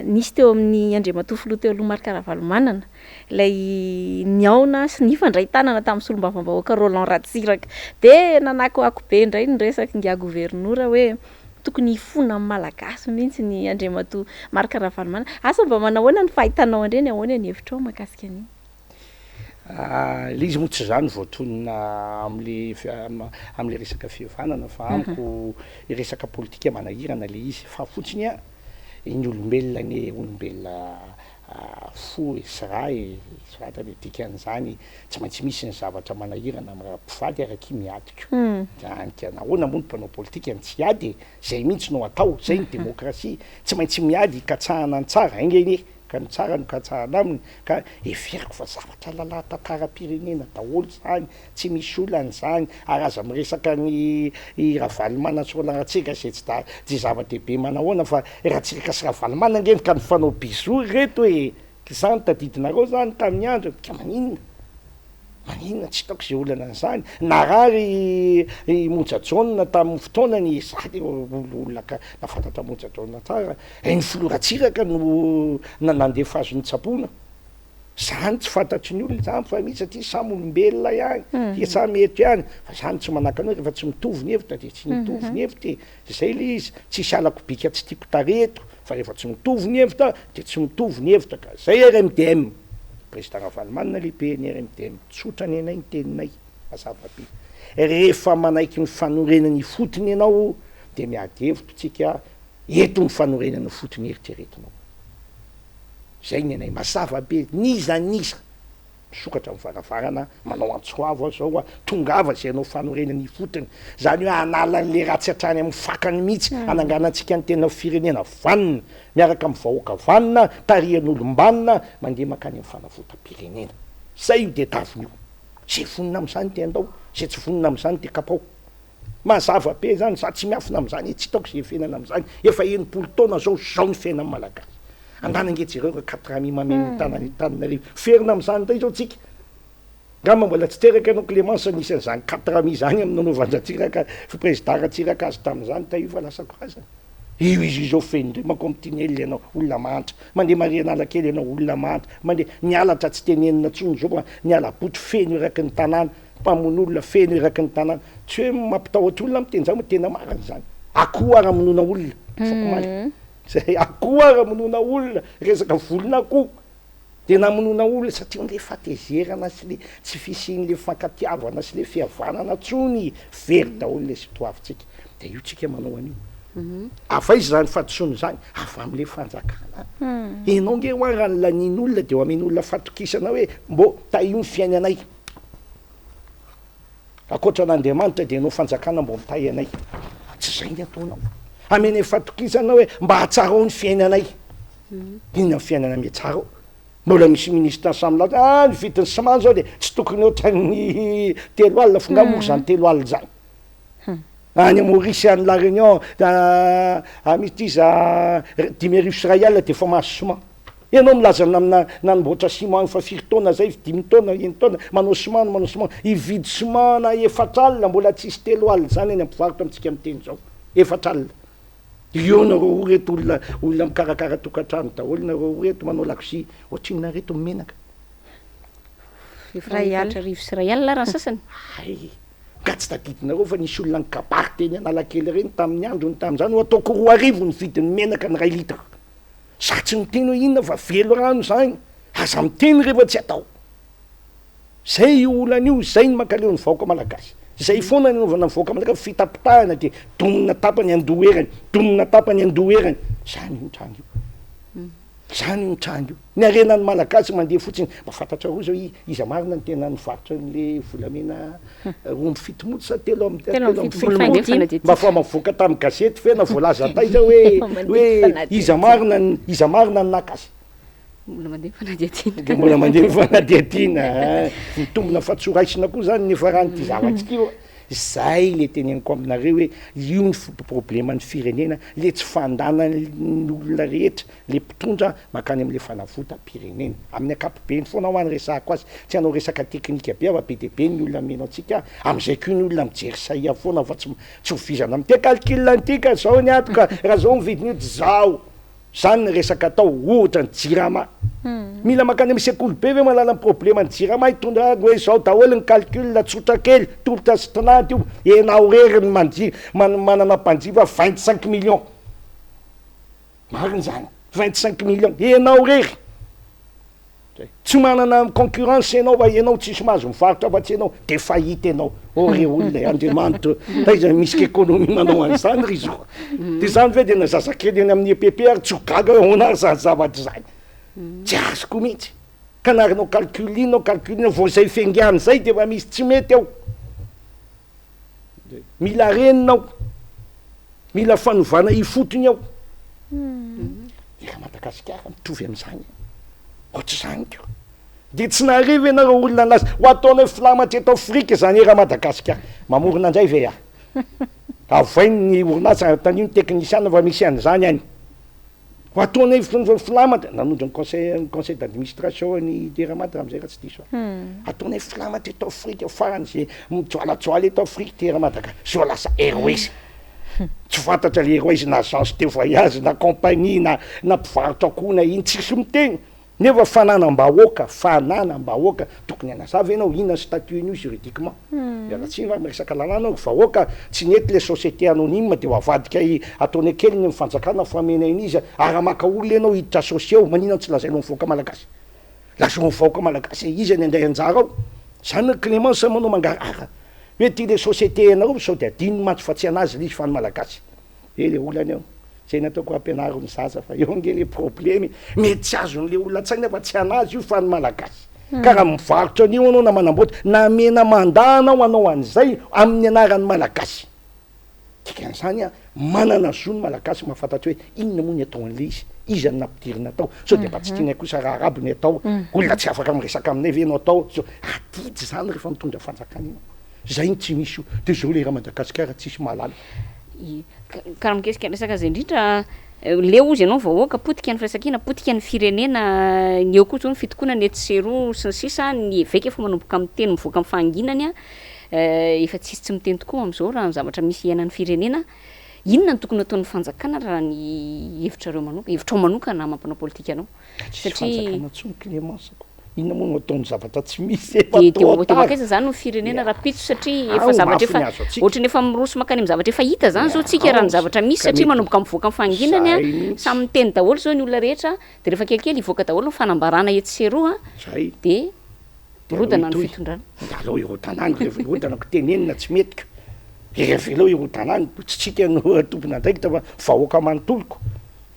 nisy teo amin'ny Andriamatoa filoha teo aloha Marc Ravalomanana ilay nihaona sy nifandray tanana tamin'ny solombavambahoaka Roland Ratsiraka. Dia nanakoako be indray ny resak'ingahy governora hoe tokony hifona amin'ny Malagasy mihitsy ny Andriamatoa Marc Ravalomanana. Asa mba manahoana ny fahitanao an'ireny, ahoana ny hevitrao mahakasika an'iny? Ilay izy moa tsy izaho no voatonona amin'ilay amin'ilay resaka fihavanana fa amiko resaka politika manahirana ilay izy fa fotsiny an, ny olombelona anie olombelona fo e sy ra e sy vatana e dikan'izany tsy maintsy misy ny zavatra manahirana am raha mpivady ary akia miady ko zany ka nahoana moa ny mpanao politika no tsy hiady e zay mihitsy no atao zay ny demokrasia tsy maintsy miady hikatsahana ny tsara ainga anie ka ny tsara no katsahana aminy ka heveriko fa zavatra lalàn-tantaram-pirenena daholo zany Tsy misy olana izany ary aza miresaka an'i i Ravalomanana sy Roland Ratsiraka izay tsy da tsy zava-dehibe manahoana fa Ratsiraka sy Ravalomanana ange ka nifanao bisous ry reto e! Izany tadidinareo izany tamin'ny androny ka maninona? Maninona tsy hitako izay olana an'izany. Narary i Monja Jaona tamin'ny fotoanany, za de olona ka nahafantatra Monja Jaona tsara, ny filoha Ratsiraka no nandefa azy nitsaboana. Zany tsy fantatry ny olona zany fa misy satria samy olombelona ihany, dia samy eto ihany, fa zany tsy manakana hoe rehefa tsy mitovy ny hevitra dia tsy mitovy ny hevitra e, zay le izy, tsisy halako bika tsy tiako tarehy eto fa rehefa tsy mitovy ny hevitra dia tsy mitovy ny hevitra ka, zay RMDM, président Ravalomanana lehibe ny RMDM, tsotra ny anay ny teninay, mazava be, rehefa manaiky ny fanorenana ifotony ianao dia miady hevitra tsika eto ny fanorenana ifotony eritreretinao. Zay ny anay mazava be n'iza n'iza. Misokatra ny varavarana, manao antso avo aho zao a, tongava izay hanao fanorenana ifotony, zany hoe hanala an'le ratsy hatrany amin'ny fakany mihitsy, hananganantsika ny tena firenena vanona, miaraka amin'ny vahoaka vanona, tarihan'olom-banona, mandeha mankany amin'ny fanavotam-pirenena. Zay io tadiavina io. Zay vonona amin'izany dia andao, zay tsy vonona amin'izany dia kapao. Mazava be zany, za tsy miafina amin'izany e, tsy hitako izay hiafenana amin'izany, efa 60 taona zao, zao ny fiainan'ny Malagasy. Andana ange jereo ireo quatre amis mameno ny tanana Antananarivo. Miverina amin'izany indray izao tsika. Angamba mbola tsy teraka ianao Clémence nisy an'izany quatre amis izany amin'ny nanaovan-dRatsiraka président Ratsiraka azy tamin'izany, tahio fa lasa korazana. Io izy io izao feno indray manko amin'ny tunnel ianao, olona mahantra. Mandeha Marianalakely ianao, olona mahantra. Mandeha, ny halatra tsy tenenina intsony izao fa ny hala-botry feno eraky ny tanàna. Mpamono olona feno eraky ny tanàna. Tsy hoe mampitahotra olona miteny izany fa tena marina izany. Akoho ary hamonoana olona. Afakomaly. Zay akoho ary hamonoana olona, resaka volon'akoho de namonoana olona satria le fahatezerana sy le tsy fisian'le fifankatiavana sy le fihavanana tsony, very daholo le sotoavintsika, de io tsika manao an'io. Avy aiza zany fahadisoana zany? Avy am'le fanjakana. Enao nge hoa raha ny lanian'olona de ho amen'olona fatokisana hoe mbô tahio ny fiainanay. Ankoatra an'Andriamanitra dia ianao fanjakana mbo mitahy anay. Tsy izay ny ataonao. Amenay fatokisana hoe mba hatsarao ny fiainanay. Inona ny fiainana mihatsara ao? Mbola misy ministre samy milaza ah ny vidin'ny ciment zao dia tsy tokony ohatran'ny 30 fa nga moa izany 30 izany? Any Maurice any La Réunion misy iza 1050 dia efa mahazo ciment. Ianao milaza namina nanamboatra ciment efa firy taona zay, dimy taona, enin-taona, manao ciment manao ciment, hividy ciment na 40 mbola tsisy 30 zany any am-pivarotra amintsika miteny zao, 40. Eo nareo roa reto olona olona mikarakara tokantrano daholo nareo roa reto manao lakozia, ohatrinona reto ny menaka? Efa 1040 raha ny sasany. Hay. Nga tsy tadidinareo fa nisy olona nikabary teny Analakely ireny tamin'ny androny tamin'izany hoe ataoko 2000 ny vidin'ny menaka ny iray litre. Za tsy miteny hoe inona fa velirano izany, aza miteny rehefa tsy atao. Zay io olana io, zay ny mankaleo ny vahoaka malagasy. Zay foana ny anaovana ny vahoaka malagasy, fitapitahana dia domina tapany andoha erany, domina tapany andoha erany. Zany io mitranga io. Zany io mitranga io. Ny harenan'ny Malagasy mandeha fotsiny. Mba fantatrareo zao iza marina no tena nivarotra an'le volamena 72 monja sa 73 monja? Mba fa mavoaka tamin'ny gazety ve na voalaza taiza hoe hoe iza marina iza marina no naka azy? Mbola mandeha ny fanadihadiana. Dia mbola mandeha ny fanadihadiana. Mitombina fa tsy ho raisina koa zany ny niafaran'ity zavatra ity. Zay le teneniko aminareo hoe io ny probleman'ny firenena, le tsy fandanan'ny olona rehetra. Le mpitondra mankany amle fanavotam-pirenena. Amin'ny ankapobeny foana hoa ny resahako azy. Tsy hanao resaka teknika be aho fa be dia be ny olona mino antsika, amzay koa ny olona mijery sahia foana fa tsy tsy ho vizana amty calcul an'ity ka zao ny ato ka raha zao ny vidin'io de zao. Zany ny resaka atao, ohatra ny jirama. Mila mankany amin'ny sekoly be ve mahalala ny probleman'ny jirama hitondra hoe zao daholo ny calcul, tsotra kely, tolotra sy tinady io, enao rery ny manji- manana mpanjifa 25 millions. Marina izany, 25 millions, enao rery, tsy manana concurrence enao fa enao tsisy mahazo mivarotra afa tsy enao, de faillite enao, oh re olona e, Andriamanitra ô, taiza misy économie manao an'izany ry zo, de zany ve de na zazakely eny amin'ny EPP ary tsy ho gaga hoe ahoana ary zany zavatra izany, tsy azoko mihitsy, ka na arinao calcul inona calcul inona, vao izay fiaingàna izay de efa misy tsy mety ao. Mila renina ao. Mila fanovana ifotony ao. Ery Madagasikara mitovy amin'izany. Ohatr'izany ko. Dia tsy nahare ve nareo olona nilaza ho ataonay filamatra eto Afrika izany ery Madagasikara. Mamorona indray ve aho? Avohay ny orinasa anontanio ny teknisiana fa misy an'izany any. Ho ataonay filamatra, nanondro ny conseil ny conseil d'administration ny Teramad raha amizay raha tsy diso aho. Ataonay filamatra eto Afrika farany ze mijoalajoala eto Afrika Teramad ka zao lasa Airways. Tsy fantatra le Airways na agence de voyage na compagnie na na mpivarotra akoho na ino tsisy miteny. Nefa fananam-bahoaka, fananam-bahoaka, tokony hanazava ianao inona ny statut-n'io juridiquement. Miala tsiny fa miresaka lalàna aho, vahoaka tsy nety le société anonyme de ho avadika ataony an-keliny ny fanjakana fa omena an'iza, ary raha maka olona ianao hiditra associé ao, maninona no tsy lazainao ny vahoaka malagasy? Lazao ny vahoaka malagasy hoe iza ny handray anjara ao? Zany ry Clémence manao mangarahara hoe ty le société anareo sao de adinony mantsy fa tsy anazy le izy fa an'ny malagasy. Be le olana eo. Zay nataoko hampianaro ny zaza fa eo ange le probleme e. Mety tsy azon'le olona an-tsaina fa tsy anazy io fa ny malagasy. Ka raha mivarotra an'io anao na manamboatra, namena mandat anao hanao an'izay amin'ny anaran'ny Malagasy. Dikan'izany an, manana zo ny Malagasy mahafantatra hoe inona moa ny atao an'ilay izy, iza no nampidirina tao, sao dia mba tsy tianay kosa raha arabo ny atao, olona tsy afaka miresaka aminay ve no atao, sao, adidy izany rehefa mitondra fanjakana ianao. Izay no tsy misy io. Dia izao ilay raha Madagasikara tsisy mahalala. Ka raha mikasika ny resaka izay indrindra, leo hozy ianao ny vahoaka, potika ny firaisankina, potika ny firenena, ny eo koa izao ny fitokonana etsy sy eroa sy ny sisa, ny eveka efa manomboka miteny mivoaka amin'ny fahanginany an, Efa tsisy tsy miteny tokoa amin'izao raha ny zavatra misy iainan'ny firenena. Inona no tokony hataon'ny fanjakana raha ny hevitrareo manokana, hevitrao manokana maha mpanao politika anao? Tsisy fanjakana intsony Clémence ko. Inona moa no ataon'ny zavatra tsy misy efa Dia dia dia mankaiza izany ny firenena rahampitso satria efa zavatra efa ohatran'ny efa miroso mankany amin'ny zavatra efa hita izany izao tsika raha ny zavatra misy satria manomboka mivoaka amin'ny fahanginany an, samy miteny daholo izao ny olona rehetra dia rehefa kelikely hivoaka daholo ny fanambarana etsy sy eroa dia Dia aleo Mirodana ny hitohy. fitondrana. Dia aleo hirodana any rehefa hirodana ko tenenina tsy mety ko. Dia avelao hirodana any, tsy tsika no tompon'andraikitra fa vahoaka manontolo ko.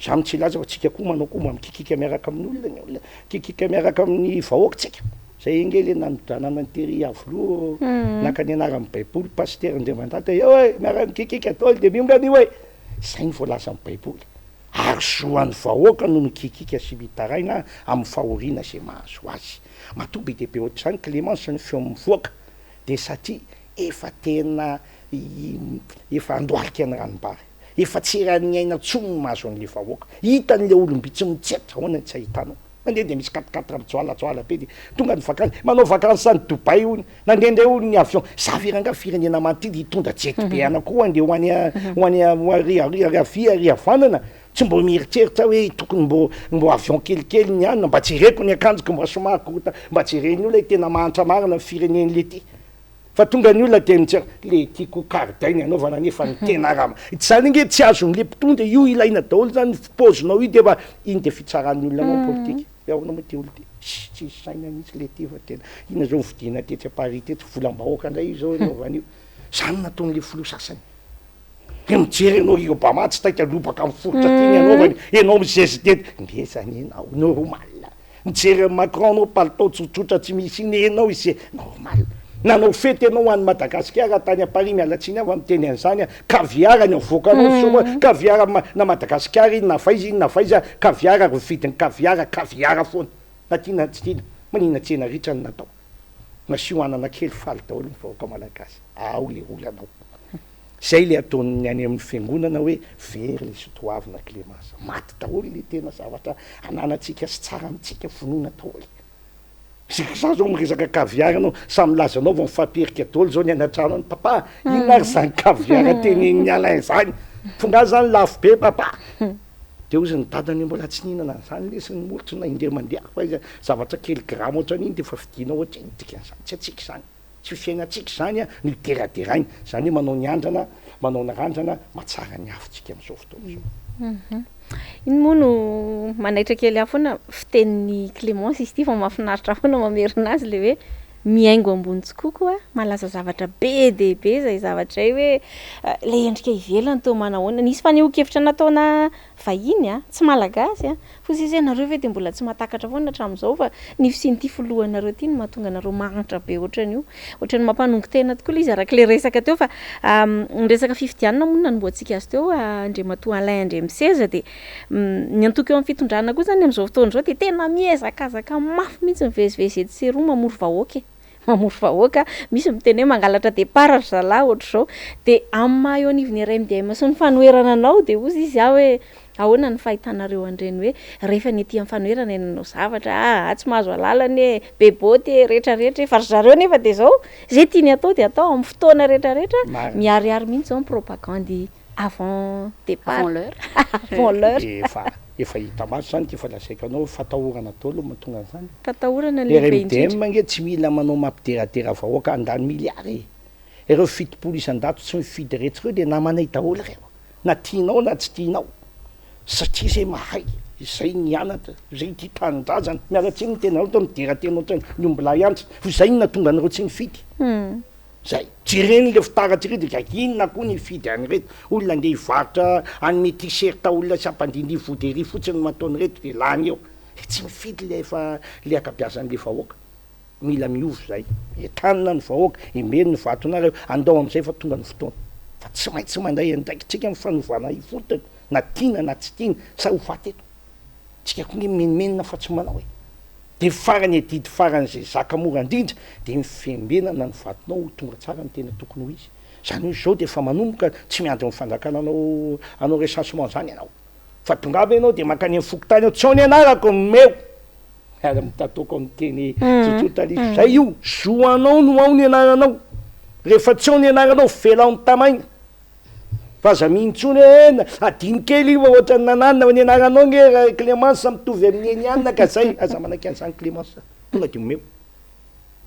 Za no tsy hilaza fa tsika koa manao koa mba mikikika miaraka amin'ny olona ny olona, mikikika miaraka amin'ny vahoaka tsika. Zay ange le nanodanana ny tery Iavoloha naka ny anaran'ny baiboly pasitera Andriamandata eo e, miaraka mikikika daholo dia miongana io e. Zay no voalazan'ny baiboly. Ary zo an'ny vahoaka no mikikika sy mitaraina amin'ny fahoriana izay mahazo azy. Matoa be dia be ohatr'izany Clémence ny feo mivoaka dia satria efa tena efa andohalika ny ranombary. Efa tsy eran'ny aina intsony ny mahazo an'ilay vahoaka. Hitan'ilay olom-bitsy mitsetra, ahoana no tsy ahitanao? Mandeha dia misy quatre quatre mijoalajoala be dia tonga ny vakansy, manao vakansy any Dubaï hono, nandeha indray hono ny avion, za ve rangaha firenena mantily hitondra jet be anankiroa handeha ho any ho any ho ary ary ary havia ary havanana, tsy mbô mieritreritra hoe tokony mbô mbô avion kelikely ny anona, mba jereko ny akanjoko mba somary korota, mba jeren'ny olona hoe tena mahantra marina ny firenen'i Lety. Fa tonga ny olona dia mijery, le tiako kardin ny anaovana nefa ny tena raha zany ange tsy azon'le mpitondra io ilaina daholo zany ny paozinao io dia efa iny dia fitsaran'ny olona anao politika hoe ahoana moa ity olona ity ssy tsisy saina mihitsy le ty fa tena inona zao novidiana tetsy à Paris tetsy volam-bahoaka indray io zao anaovana io zany no nataon'le filoha sasany dia mijery ianao i Obama tsy taitra lobaka miforitra aty ny anaovany ianao mizezitety ngeza anie enao normal Mijery an'i Macron anao palitao tsotsotra tsy misy iny enao ise normal. Nanao fety enao any Madagasikara tany à Paris miala tsiny aho fa miteny an'izany aho caviar ny avoakanao soa caviar na Madagasikara iny na avaiza iny na avaiza caviar ary vidin'ny caviar caviar foana na tiana na tsy tiana manina tsena ritra no natao nasio anana kely faly daholo ny vahoaka malagasy ao le olana ao. Zay le ataon'ny any amin'ny fiangonana hoe very le sotoavina Clemence. Maty daholo le tena zavatra ananantsika sy tsara amintsika vonoina daholo. Za zao miresaka caviar anao samy milaza anao vao mifampiherika daholo zao ny any an-trano any papa inona ary zany caviar tenenin'i Alain zany f'ngaha zany lafo be papa de hozy ny dadany mbola tsy nihinana an'izany lesy ny molotro na indray mandeha fa iza zavatra kely grama ohatran'iny de efa vidianao ohatran'iny dikan'izany tsy antsika izany. Tsy ho fiainantsika izany no hideraderany, izany hoe manao ny andrana, manao ny randrana mahatsara ny afontsika amin'izao fotoana izao. Iny moa no manaitra kely ahy foana, fitenin'i Clémence izy ity fa mahafinaritra ahy foana mamerina azy ilay hoe mihaingo ambony tsikoko a, mahalaza zavatra be dia be izay zavatra izay hoe ilay endrika ivelany toa manahoana. Nisy fanehoan-kevitra nataona vahiny a, tsy malagasy a, Hoy izy hoe nareo ve dia mbola tsy mahatakatra foana hatramin'izao fa ny fisian'ity filohanareo ity no mahatonga anareo mahantra be ohatran'io. Ohatran'ny mampanongo tena tokoa ilay izy araka ilay resaka teo fa ny resaka fifidianana moa no nanombohantsika azy teo Andriamatoa Alain Andriamiseza dia ny antoko eo amin'ny fitondrana koa izany amin'izao fotoana izao dia tena mihezakazaka mafy mihitsy mivezivezy etsy sy eroa mamory vahoaka e. Mamory vahoaka, misy miteny hoe mangalatra départ ry zalahy ohatr'izao. Dia amin'ny maha eo anivon'ny RMDM sy ny fanoherana anao dia hozy izy aho hoe ahoana ny fahitanareo an'ireny hoe rehefa ny ety amin'ny fanoherana no nanao zavatra, aa tsy mahazo alalana e, be boty e, retraretra e, fa ry zareo nefa dia izao, izay tiany atao dia atao amin'ny fotoana retraretra, miharihary mihitsy izao ny propagandy Avant départ. Avant l'heure. Avant l'heure. Efa efa hita maso zany ty efa lazaiko anao hoe fatahorana daholo no mahatonga an'izany. Fatahorana lehibe indrindra. RMDM ange tsy mila manao mampideradera vahoaka handany milliards e. Ireo 70 isan-dato tsy mifidy retsy ireo dia namanay daholo ireo na tianao na tsy tianao satria zay mahay, zay nianatra, zay tia tanindrazana. Miala tsiny ny tenanao toa midera tena ohatran'ny ombilahy antsy fa zay no nahatonga anareo tsy nifidy. Zay. Jereny le fitaratra ireto dia inona koa ny hifidy an'ireto. Olona andeha hivarotra hanome t-shirt olona sy hampandindihy vody ery fotsiny no ataon'ireto dia lany eo. Tsy mifidy le efa le ankabiazan'le vahoaka. Mila miova izay. Entanina ny vahoaka, emeno ny vatonareo, andao amin'izay fa tonga ny fotoana. Fa tsy maintsy mandray andraikitsika amin'ny fanovana ifotony, na tiana na tsy tiana, sa ho faty eto. Tsika koa nge mimenomenona fa tsy manao e. Dia farany adidy faran'izay zaka mora indrindra dia ny fiambenana ny vatonao ho tonga tsara ny tena tokony ho izy. Izany hoe izao dia efa manomboka, tsy miandry ny fanjakana hanao hanao recensement izany ianao. Fa tongava ianao dia mankany amin'ny fokontany ao, tsy ao ny anarako, omeo. Ary mitataoko amin'ny teny tsotsotra ilay izy. Izay io, zo anao no ao ny anaranao. Rehefa tsy ao ny anaranao, velao ny tamaina. Fa aza mino intsony hoe eh, adino kely io fa ohatran'ny nananina fa ny anaranao nge ra Clémence mitovy amin'ny eny ihany ka zay. Aza manaiky an'izany Clémence. Tonga dia omeo.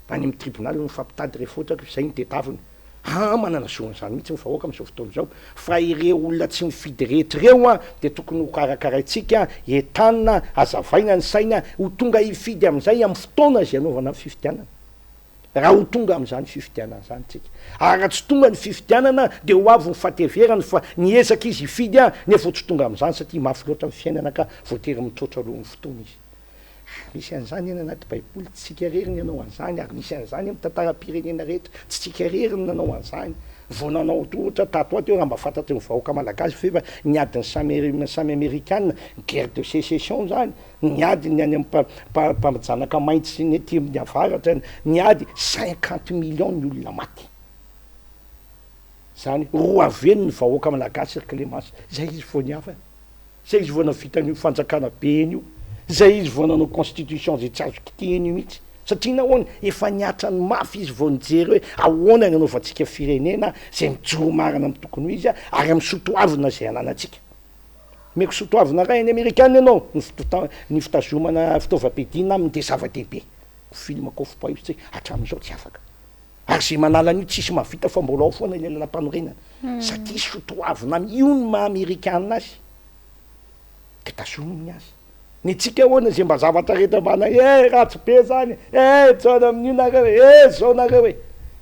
Any amin'ny tribunal no mifampitady rehefa ohatra ka izay no tedavina. Aa manana zo an'izany mihitsy ny vahoaka amin'izao fotoana izao. Fa ireo olona tsy mifidy rehetra ireo an, dia tokony ho karakaraintsika, entanina, hazavaina ny saina, ho tonga hifidy amin'izay amin'ny fotoana izay hanaovana ny fifidianana. Raha ho tonga amin'izany fifidianana izany tsika. Ary raha tsy tonga ny fifidianana dia ho avy ny fahateverany fa niezaka izy hifidy an, nefa ho tsy tonga amin'izany satria mafy loatra ny fiainana ka voatery mitroatra alohan'ny fotoana izy. Ary misy an'izany any anaty baiboly, tsy tsika irery ny hanao an'izany, ary misy an'izany amin'ny tantaram-pirenena rehetra, tsy tsika irery ny nanao an'izany. Vao nanao ohatra tato ato eo raha mba fantatry ny vahoaka malagasy ve fa ny adin'ny samy samy amerikana, guerre de sécession izany, Ny ady ny any amin'ny mpanjanaka mainty sy ny aty amin'ny avaratra, ny ady cinquante millions ny olona maty. Zany roa aveny ny vahoaka malagasy ry Clémence, zay izy vao nihavana, zay izy vao navita an'io fanjakana be eny io, zay izy vao nanao constitution zay tsy azo kitihina io mihitsy. Satria nahoana? Efa niatrany mafy izy vao nijery hoe ahoana ny anaovantsika firenena zay mijoro marina amin'ny tokony ho izy ary amin'ny soatoavina zay ananantsika. Omeko soatoavina iray any Amerikana ianao, ny fitota- ny fitazomana fitaovam-piadiana aminy dia zava-dehibe. Film Cowboy io tsika hatramin'izao tsy afaka. Ary izay manala an'io tsisy mahavita fa mbola ao foana ilay lalam-panorenana. Satria soatoavina aminy, io ny maha Amerikana azy. Dia tazominy ny azy. Ny antsika ahoana izay mba zavatra rehetra mba na eh ratsy be zany eh jaona amin'io nareo eh zao nareo e.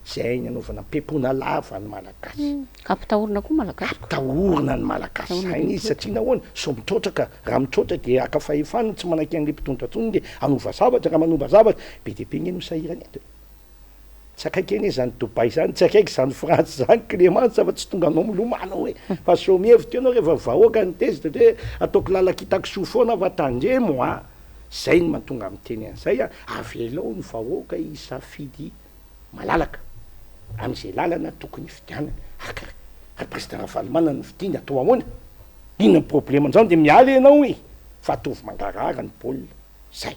Izay ny anaovana pepona lava ny Malagasy. Ampitahorina koa Malagasy. Ampitahorina ny Malagasy zay izy satria nahoana? Sao mitroatra ka, raha mitroatra dia haka fahefana, tsy manaiky an'ilay mpitondra intsony dia hanova zavatra, raha manova zavatra, be dia be anie no sahirana eto e. Tsy akaiky anie izany Dubaï izany, tsy akaiky izany France izany Clémence fa tsy tonga anao milomano e. Fa sao mihevitra ianao rehefa vahoaka no tezitra dia hoe ataoko lalan-kitakisoa foana fa tandremo a! Izay no mahatonga miteny an'izay a, avelao ny vahoaka hisafidy malalaka amin'izay lalana tokony hifidianana. Haka ry président Ravalomanana no fidiny atao ahoana? Inona ny problème an'izany dia miala ianao e! Fa ataovy mangarahara ny baolina. Zay.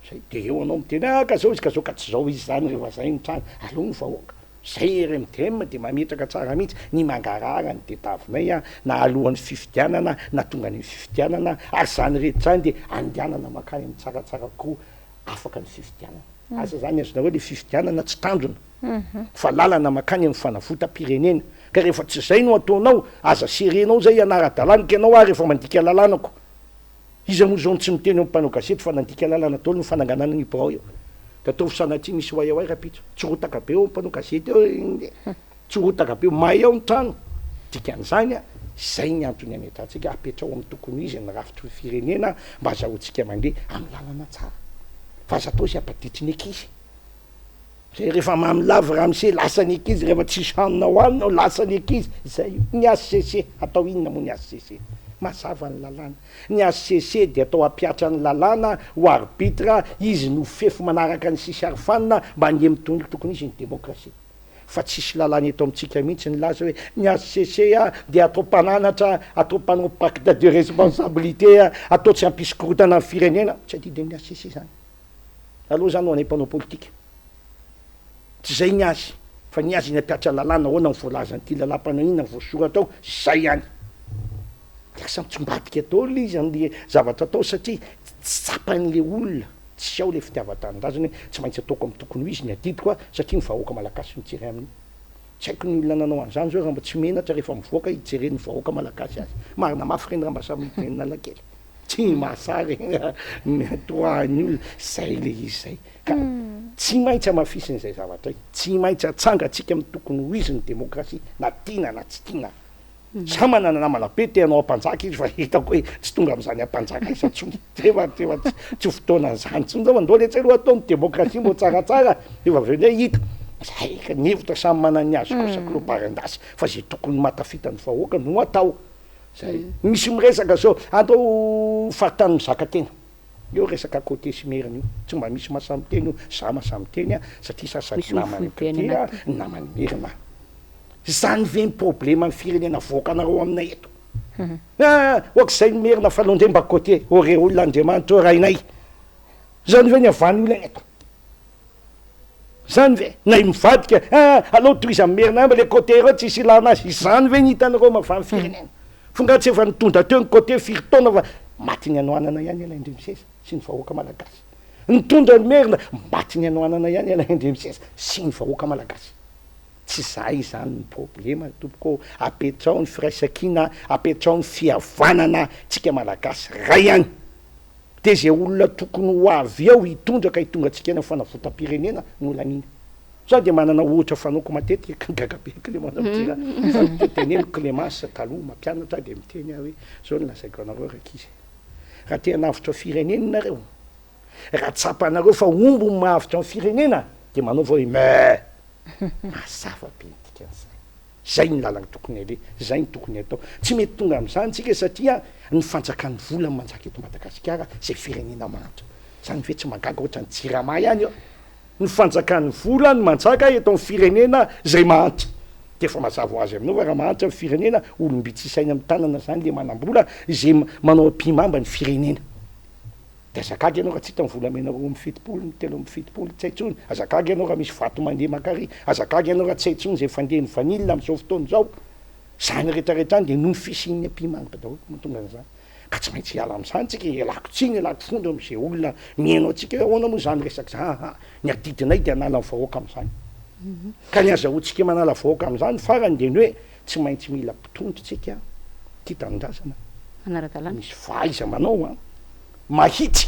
Zay. Dia eo anao miteny ah ka zao izy ka zao ka tsy zao izy zany rehefa zay ny tranga. Aleo ny vahoaka. Zay RMDM dia mametraka tsara mihitsy ny mangarahara ny tetavinay ah na alohan'ny fifidianana na tonga any amin'ny fifidianana ary izany rehetra izany dia andehanana mankany amin'ny tsaratsara kokoa afaka ny fifidianana. Asa zany azonareo le fifidianana tsy tanjona fa lalana makany amin'ny fanavotam-pirenena ka rehefa tsy zay no ataonao aza serenao zay hanara-dalàna ka ianao ary efa mandika lalàna ko iza moa zao no tsy miteny eo amin'ny mpanao gazety fa nandika lalàna daholo ny fananganana an'io birao io de ataovy sanatria misy oay oay rapitso tsy rotaka be eo amin'ny mpanao gazety eo Tsy rotaka be, may ao ny trano. Dikan'izany, izay ny antony ametrahantsika, apetraho amin'ny tokony ho izy ny rafitry ny firenena mba azahoantsika mandeha amin'ny lalana tsara. Fa aza atao izay hampaditry ny ankizy. Izay rehefa mamy lava ramose, lasa ny ankizy, rehefa tsisy hanina hohanina ao, lasa ny ankizy. Izay io. Ny HCC, atao inona moa ny HCC? Mazava ny lalàna. Ny HCC dia atao hampihatra ny lalàna, ho arbitre, izy no fefy manaraka ny sisy arofanina mba handeha amin'ny tokony izy ny demokrasia. Fa tsisy lalàna eto amintsika mihitsy nilaza hoe ny HCC dia atao mpananatra, atao mpanao pacte de responsabilité, atao tsy hampisy korontana ny firenena. Tsy adidin'ny HCC izany. Aleo izany ho anay mpanao politika. Tsy izay ny azy, fa ny azy ny hampiatra lalàna, ahoana ny voalazan'ity lalàmpanorenana voasoratra ao, izay ihany. Lasa mitsombadika daholo izy amin'le zavatra atao satria tsy tsapan'le olona. Tsy ao le fitiavan-tanindrazana hoe tsy maintsy ataoko amin'ny tokony ho izy ny adidiko a, satria ny vahoaka malagasy mijery amin'io. Tsy haiko ny olona nanao an'izany zao raha mba tsy menatra rehefa mivoaka hijeren'ny vahoaka malagasy azy. Marina mafy ireny raha mba samy miteny Analakely. Tsy mahasahy ireny toahan'ny olona. Zay le izy zay. Ka tsy maintsy hamafisina izay zavatra izay. Tsy maintsy atsangantsika amin'ny tokony ho izy ny demokrasia na tiana na tsy tiana. Za manana namana be te hanao ampanjaka izy fa hitako hoe tsy tonga am'zany ampanjaka iza tsony, efa efa tsy fotoanan'zany tsony zao fa ndao letsy aloha atao ny demokrasia mbô tsaratsara efa avy eo ndray hita. Zay ka ny hevitra samy manana ny azy kosa k'lou bary an-dasy fa zay tokony mahatafita ny vahoaka no atao. Zay. Misy miresaka zao, atao faritany mizaka tena. Io resaka côté sy merina io, tsy mba misy mahasahy miteny io, za mahasahy miteny satria za sady Misy ny naman'ny foibe any côté anatiny. naman'ny merina. Zany ve ny problema ny firenena avoakanareo aminay eto? Ah, ohatr'izay ny merina fa aleo ndray mba côté, ô re olona Andriamanitra ô Rainay. Zany ve ny havan'ny olona eto? Zany ve? Na mivadika, ah, aleo tohizan'ny merina any fa le côté ireo tsisy ilana azy. Izany ve ny hitanareo mahavany firenena? Fa nga tsy efa nitondra teo ny côté firy taona fa maty ny hanoanana ihany ialahy Andriamiseza sy ny vahoaka malagasy. Nitondra ny merina, maty ny hanoanana ihany ialahy Andriamiseza sy ny vahoaka malagasy. Tsy zay izany ny problema tompoko ô, apetrao ny firaisankina, apetrao ny fihavanana, tsika malagasy ray ihany. De zay olona tokony ho avy eo hitondra ka hitonga antsika any amin'ny fanavotam-pirenena no laniana. Za dia manana ohatra fanaoko matetika ka gaga be Clémence mijery ahy fa teneniko Clémence taloha mampianatra ahy dia miteny aho hoe zao no lazaiko anareo rankizy raha te hanavotra firenena nareo raha tsapanareo fa omby ny mahavotra ny firenena dia manaova hoe meuh mazava be ny dikan'izany. Zay ny lalana tokony aleha, zay ny tokony atao. Tsy mety tonga amin'izany tsika satria ny fanjakan'ny vola no manjaka eto Madagasikara izay firenena mahantra. Zany ve tsy mahagaga ohatran'ny jirama ihany io. Ny fanjakan'ny vola no manjaka eto amin'ny firenena izay mahantra. Dia efa mazava ho azy aminao fa raha mahantra ny firenena, olom-bitsy isaina amin'ny tanana zany le manam-bola izay manao ampihimamba ny firenena. Dia aza gaga ianao raha tsy hita ny volamena 72, ny 73, tsy hay intsony. Aza gaga ianao raha misy vato mandeha mankary. Aza gaga ianao raha tsy hay intsony izay fandehan'ny vanille amin'izao fotoana izao. Izany rehetra rehetra izany dia noho ny fisian'ny ampihimanga daholo no mahatonga an'izany. Ka tsy maintsy hiala amin'izany tsika, ialako tsiny, ialako fondro amin'izay olona mihaino antsika hoe ahoana moa izany resaka izany. Aha, ny adidinay dia hanala ny vahoaka amin'izany. Ka ny azahoantsika manala vahoaka amin'izany farany dia ny hoe tsy maintsy mila mpitondra tsika tia tanindrazana, Manara-dalàna. misy fahaiza-manao an, mahitsy,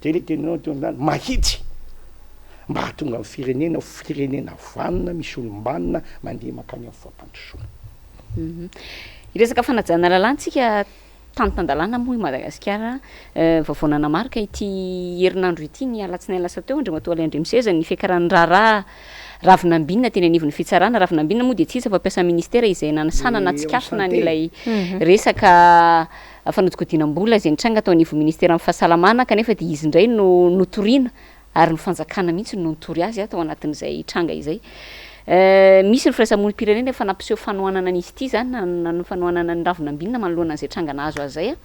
zay le teninao teo amin'izany, mahitsy mba hahatonga ny firenena ho firenena vanona, misy olom-banona mandeha mankany amin'ny fampandrosoana. Hiresaka fanajana lalàna tsika Tany tan-dalàna moa i Madagasikara. Vaovao nanamarika ity herinandro ity ny alatsinainy lasa teo, Andriamatoa Alain Andriamiseza, ny fiakaran'ny raharaha Ravinambinina teny anivon'ny fitsarana. Ravinambinina moa dia tsy iza fa mpiasan'ny ministera izay nanasana na tsikafona an'ilay resaka fanodikodinam-bola izay nitranga tao anivon'ny ministeran'ny fahasalamana kanefa dia izy indray no notoriana ary ny fanjakana mihitsy no nitory azy tao anatin'izay tranga izay. Misy ny firaisamonim-pirenena efa nampiseho fanohanana an'izy ity izany, na ny fanohanana ny Ravinambinina manoloana an'izay tranga nahazo azy izay.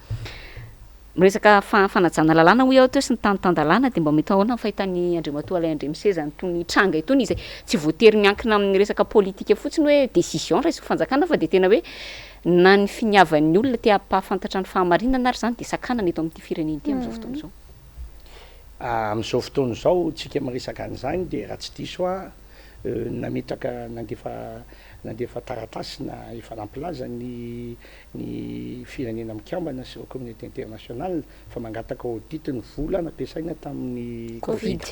Miresaka fanajana lalàna hoy aho teo sy ny tany tan-dalàna dia mba mety ahoana ny fahitan'i Andriamatoa Alain Andriamiseza an'itony tranga itony izay tsy voatery miankina amin'ny resaka politika fotsiny hoe décision raisin'ny fanjakana fa dia tena hoe na ny finiavan'ny olona te hampahafantatra ny fahamarinana ary izany dia sakanana eto amin'ity firenena ity amin'izao fotoana izao. Amin'izao fotoana izao tsika miresaka an'izany dia raha tsy diso aho nametraka nandefa nandefa taratasy na efa nampilaza ny ny firenena mikambana sy ireo communauté internationale fa mangataka audit ny vola nampiasaina tamin'ny covid.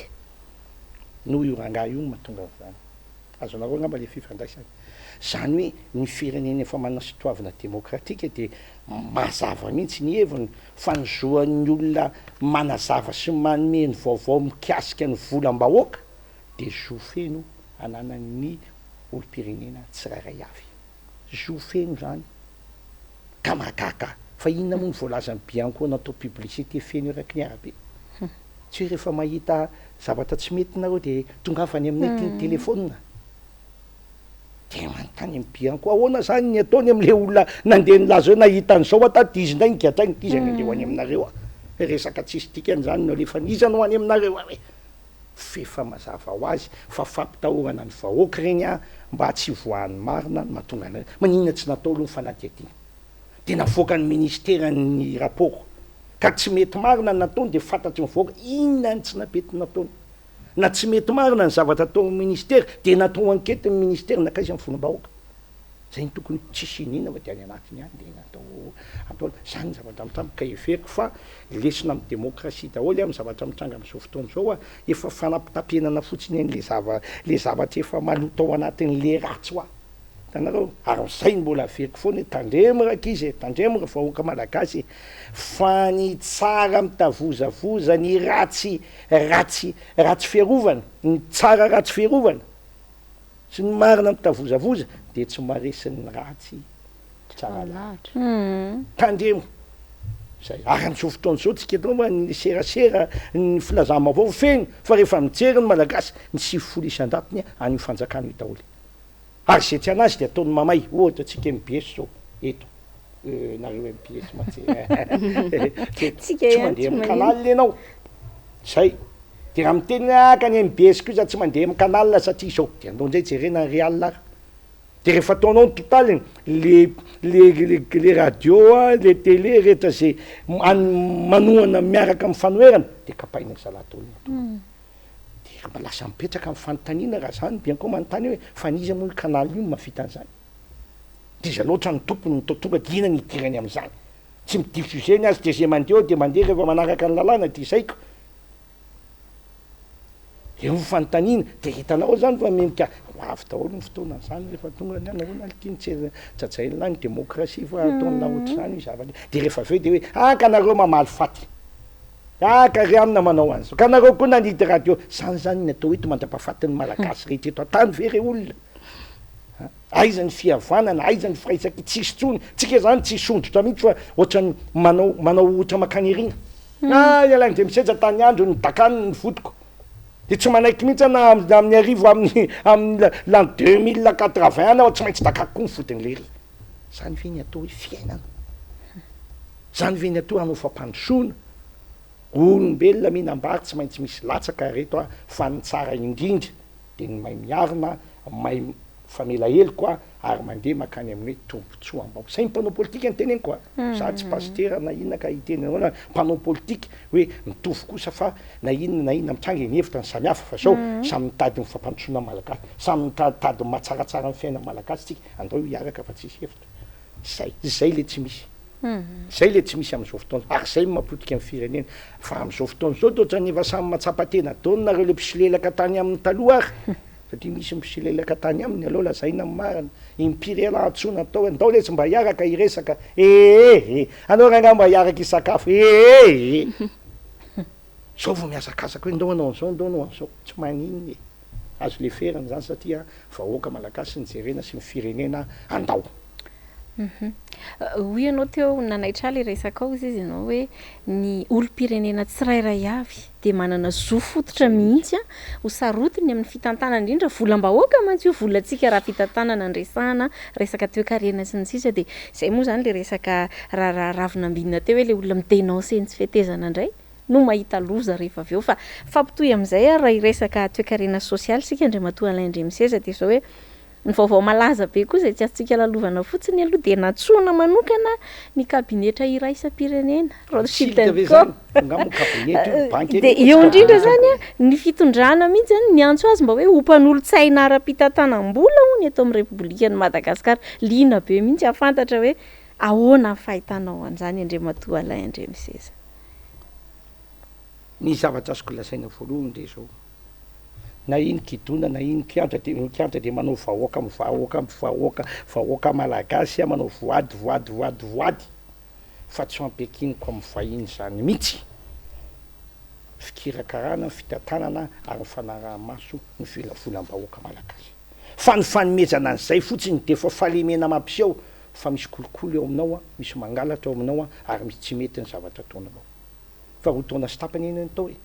Noho io rangahy io no mahatonga an'izany. Azonareo angamba ilay fifandraisana. Izany hoe ny firenena efa manana sotoavina demokratika dia mazava mihitsy ny heviny fa ny zoan'ny olona manazava sy manome ny vaovao mikasika ny volam-bahoaka dia zo feno ananan'ny olom-pirenena tsirairay avy. Zo feno izany. Ka mahagaga fa inona moa no voalazan'i Bianco natao publicité feno eraky ny arabe? Tsy hoe rehefa mahita zavatra tsy mety nareo dia tongava any aminay ity ny telefaonina. Dia manontany an'i Bianco, ahoana izany ny ataony amin'ilay olona nandeha nilaza hoe nahita an'izao aho tato, dia izy indray nigadraina, iza no handeha ho any aminareo aho? Resaka tsisy dikany izany no alefany, iza no ho any aminareo aho e? F'efa mazava ho azy fa fampitahorana ny vahoaka ireny an, mba tsy hivoahan'ny marina no mahatonga an'ireny. Maninona tsy natao aloha ny fanadihadiana? Dia navoakan'ny ministera ny rapport, ka tsy mety marina ny nataony dia fantatry ny vahoaka inona ny tsy nabety nataony. Na tsy mety marina ny zavatra ataon'ny ministera dia natao enquete ny ministera nankaiza ny volam-bahoaka? Zay no tokony tsisy iniana fa dia any anatiny any dia natao atao zany ny zavatra mitranga ka heveriko fa lesona amin'ny demokrasia daholo amin'ny zavatra mitranga amin'izao fotoana izao a, efa fanampitapenana fotsiny an'le zava le zavatra efa maloto ao anatin'le ratsy hoa. Hitanareo? Ary izay no mbola averiko foana hoe tandremo rankizy e, tandremo ry vahoaka malagasy e, fa ny tsara mitavozavoza, ny ratsy ratsy ratsy fiarovana, ny tsara ratsy fiarovana sy ny marina mitavozavoza dia tsy maharesy ny ratsy tsara lahatra. Tandremo! Zay. Ary amin'izao fotoana izao tsika eto angamba ny serasera, ny filazam-baovao feno fa rehefa mijery ny Malagasy ny 90 isan-jatony an'io fanjakana io daholo. Ary izay tsy anazy dia ataony mamay, ohatra tsika mbs zao eto, nareo mbs mantsy eto, tsy mandeha amin'ny canal ianao, zay, de raha miteny hoe ah ka ny mbs koa za tsy mandeha amin'ny canal satria izao, de andao ndray jerena ny real ary, de rehefa ataonao ny totaliny, le le le le radio a, le tele rehetra zay any manohana miaraka amin'ny fanoherana de kapaina ry zalahy daholo ny ataony. Dia mba lasa mipetraka ny fanontaniana raha zany Bianco manontany hoe fa an'iza moa io canal io no mahavita an'izany? Dia iza loatra no tompony no tonga dia inona no idirany amin'izany? Tsy mi-diffuser ny azy dia izay mandeha eo dia mandeha rehefa manaraka ny lalàna dia izay ko. Eo ny fanontaniana dia hitanao ao zany fa mendrika ho avy daholo ny fotoanan'izany rehefa tonga ny nahoana ity ny tsy tsajain'lah ny demokrasia fa ataon'lah ohatr'izany io zavatra io. Dia rehefa avy eo dia hoe ah ka nareo mamaly faty. Ah ka ry anona manao an'izao, ka nareo koa nanidy radio, zany zany ny atao eto mandrapahafatin'ny malagasy rehetra eto an-tany ve re olona? A! Aiza ny fihavanana, aiza ny firaisankina, tsisy tsony, tsika zany tsy hisondrotra mihitsy fa ohatran'ny manao manao ohatra makany aoriana. Ah ialahy Andriamiseja tany andro ny dakany ny vodiko, de tsy manaiky mihitsy aho na amin'ny arivo amin'ny amin'ny l'an 2080 any aho tsy maintsy dakako koa ny vodin'i lery. Zany ve ny atao hoe fiainana? Zany ve ny atao hoe hanao fampandrosoana? Olombelona mihinam-bary tsy maintsy misy latsaka ry reto a, fa ny tsara indrindra dia ny mahay miarina, mahay mifamela heloka ary mandeha mankany amin'ny hoe tombotsoam-bahoaka. Zay ny mpanao politika no teneniko a, za tsy pasitera na inona ka hiteny anao na mpanao politika hoe mitovy kosa fa na inona na inona mitranga e, ny hevitra no samy hafa fa zao samy mitady ny fampandrosoana ny Malagasy, samy mitady ny mahatsaratsara ny fiainan'ny Malagasy tsika, andao hiaraka fa tsisy hevitra. Zay, zay le tsy misy. Zay le tsy misy am'zao fotoana, ary zay no mapotika ny firenena. Fa am'zao fotoana zao de ohatran'ny efa samy mahatsapa tena daholo nareo le mpisolelaka tany aminy taloha ary, satria misy mpisolelaka tany aminy, aleo lazaina ny marina, impiry ela antsoina atao hoe ndao lesy mba hiaraka hiresaka, ee, anao rangahy mba hiaraka hisakafo, ee. Zao vao mihazakazaka hoe ndao hanao an'zao, ndao hanao an'zao, tsy maninona e. Azo leferina izany satria vahoaka malagasy no jerena sy ny firenena andao. Hoy ianao teo, nanaitra ahy ilay resakao hozy izy ianao hoe ny olom-pirenena tsirairay avy dia manana zo fototra mihitsy ho sarotiny amin'ny fitantanana indrindra volam-bahoaka mantsy io volantsika raha fitantanana no resahana, resaka toekarena sy ny sisa dia izay moa izany ilay resaka raharaha ravinambinina teo hoe ilay olona mi-denoncer ny tsy fetezana indray. no mahita loza rehefa avy eo fa fampitohy amin'izay ary raha hiresaka toekarena sosialy isika Andriamatoa Alain Andriamiseza dia izao hoe ny vaovao malaza be koa izay tsy azontsika lalovana fotsiny aloha dia nantsoina manokana ny kabinetra iraisam-pirenena Rothschild and Co dia eo indrindra izany ny fitondrana mihitsy izany niantso azy mba hoe ho mpanolotsaina ara-pitantanam-bola hono eto amin'ny Repoblikan'i Madagasikara liana be mihitsy hahafantatra hoe ahoana ny fahitanao an'izany Andriamatoa Alain Andriamiseza. Ny zavatra azoko lazaina voalohany dia izao, na iny kidona na iny kianja dia ny kianja dia manao vahoaka amin'ny vahoaka amin'ny vahoaka vahoaka malagasy aho manao voady voady voady voady fa tsy ho ampiankiniko amin'ny vahiny izany mihitsy fikirakarana ny fitantanana ary ny fanaraha-maso ny volavolam-bahoaka malagasy fa ny fanomezana an'izay fotsiny dia efa fahalemena mampiseho fa misy kolikoly eo aminao an, misy mangalatra eo aminao an, ary misy tsy mety ny zavatra ataonao. Fa roa taona sy tapany anie ny tao e.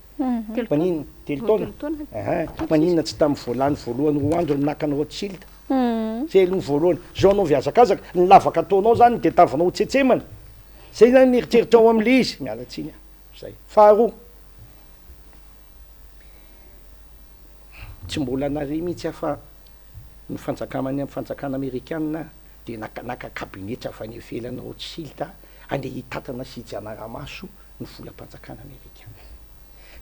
Maninona? Telo taona? Ehe. Maninona tsy tamin'ny voalany voalohany roa andro no naka an'i Rothschild? Zay aloha ny voalohany. Zao anao vihazakazaka, ny lavaka ataonao zany dia tavanao ho tsetsemana. Zay zany ny eritreritrao amin'ilay izy. Miala tsiny aho. Zay. Faharoa, tsy mbola nare mihitsy aho fa ny fanjakana fanjakana amerikana dia naka naka kabinetra avy any ivelany Rothschild handeha hitantana sy hijanara-maso ny volam-panjakana amerikana.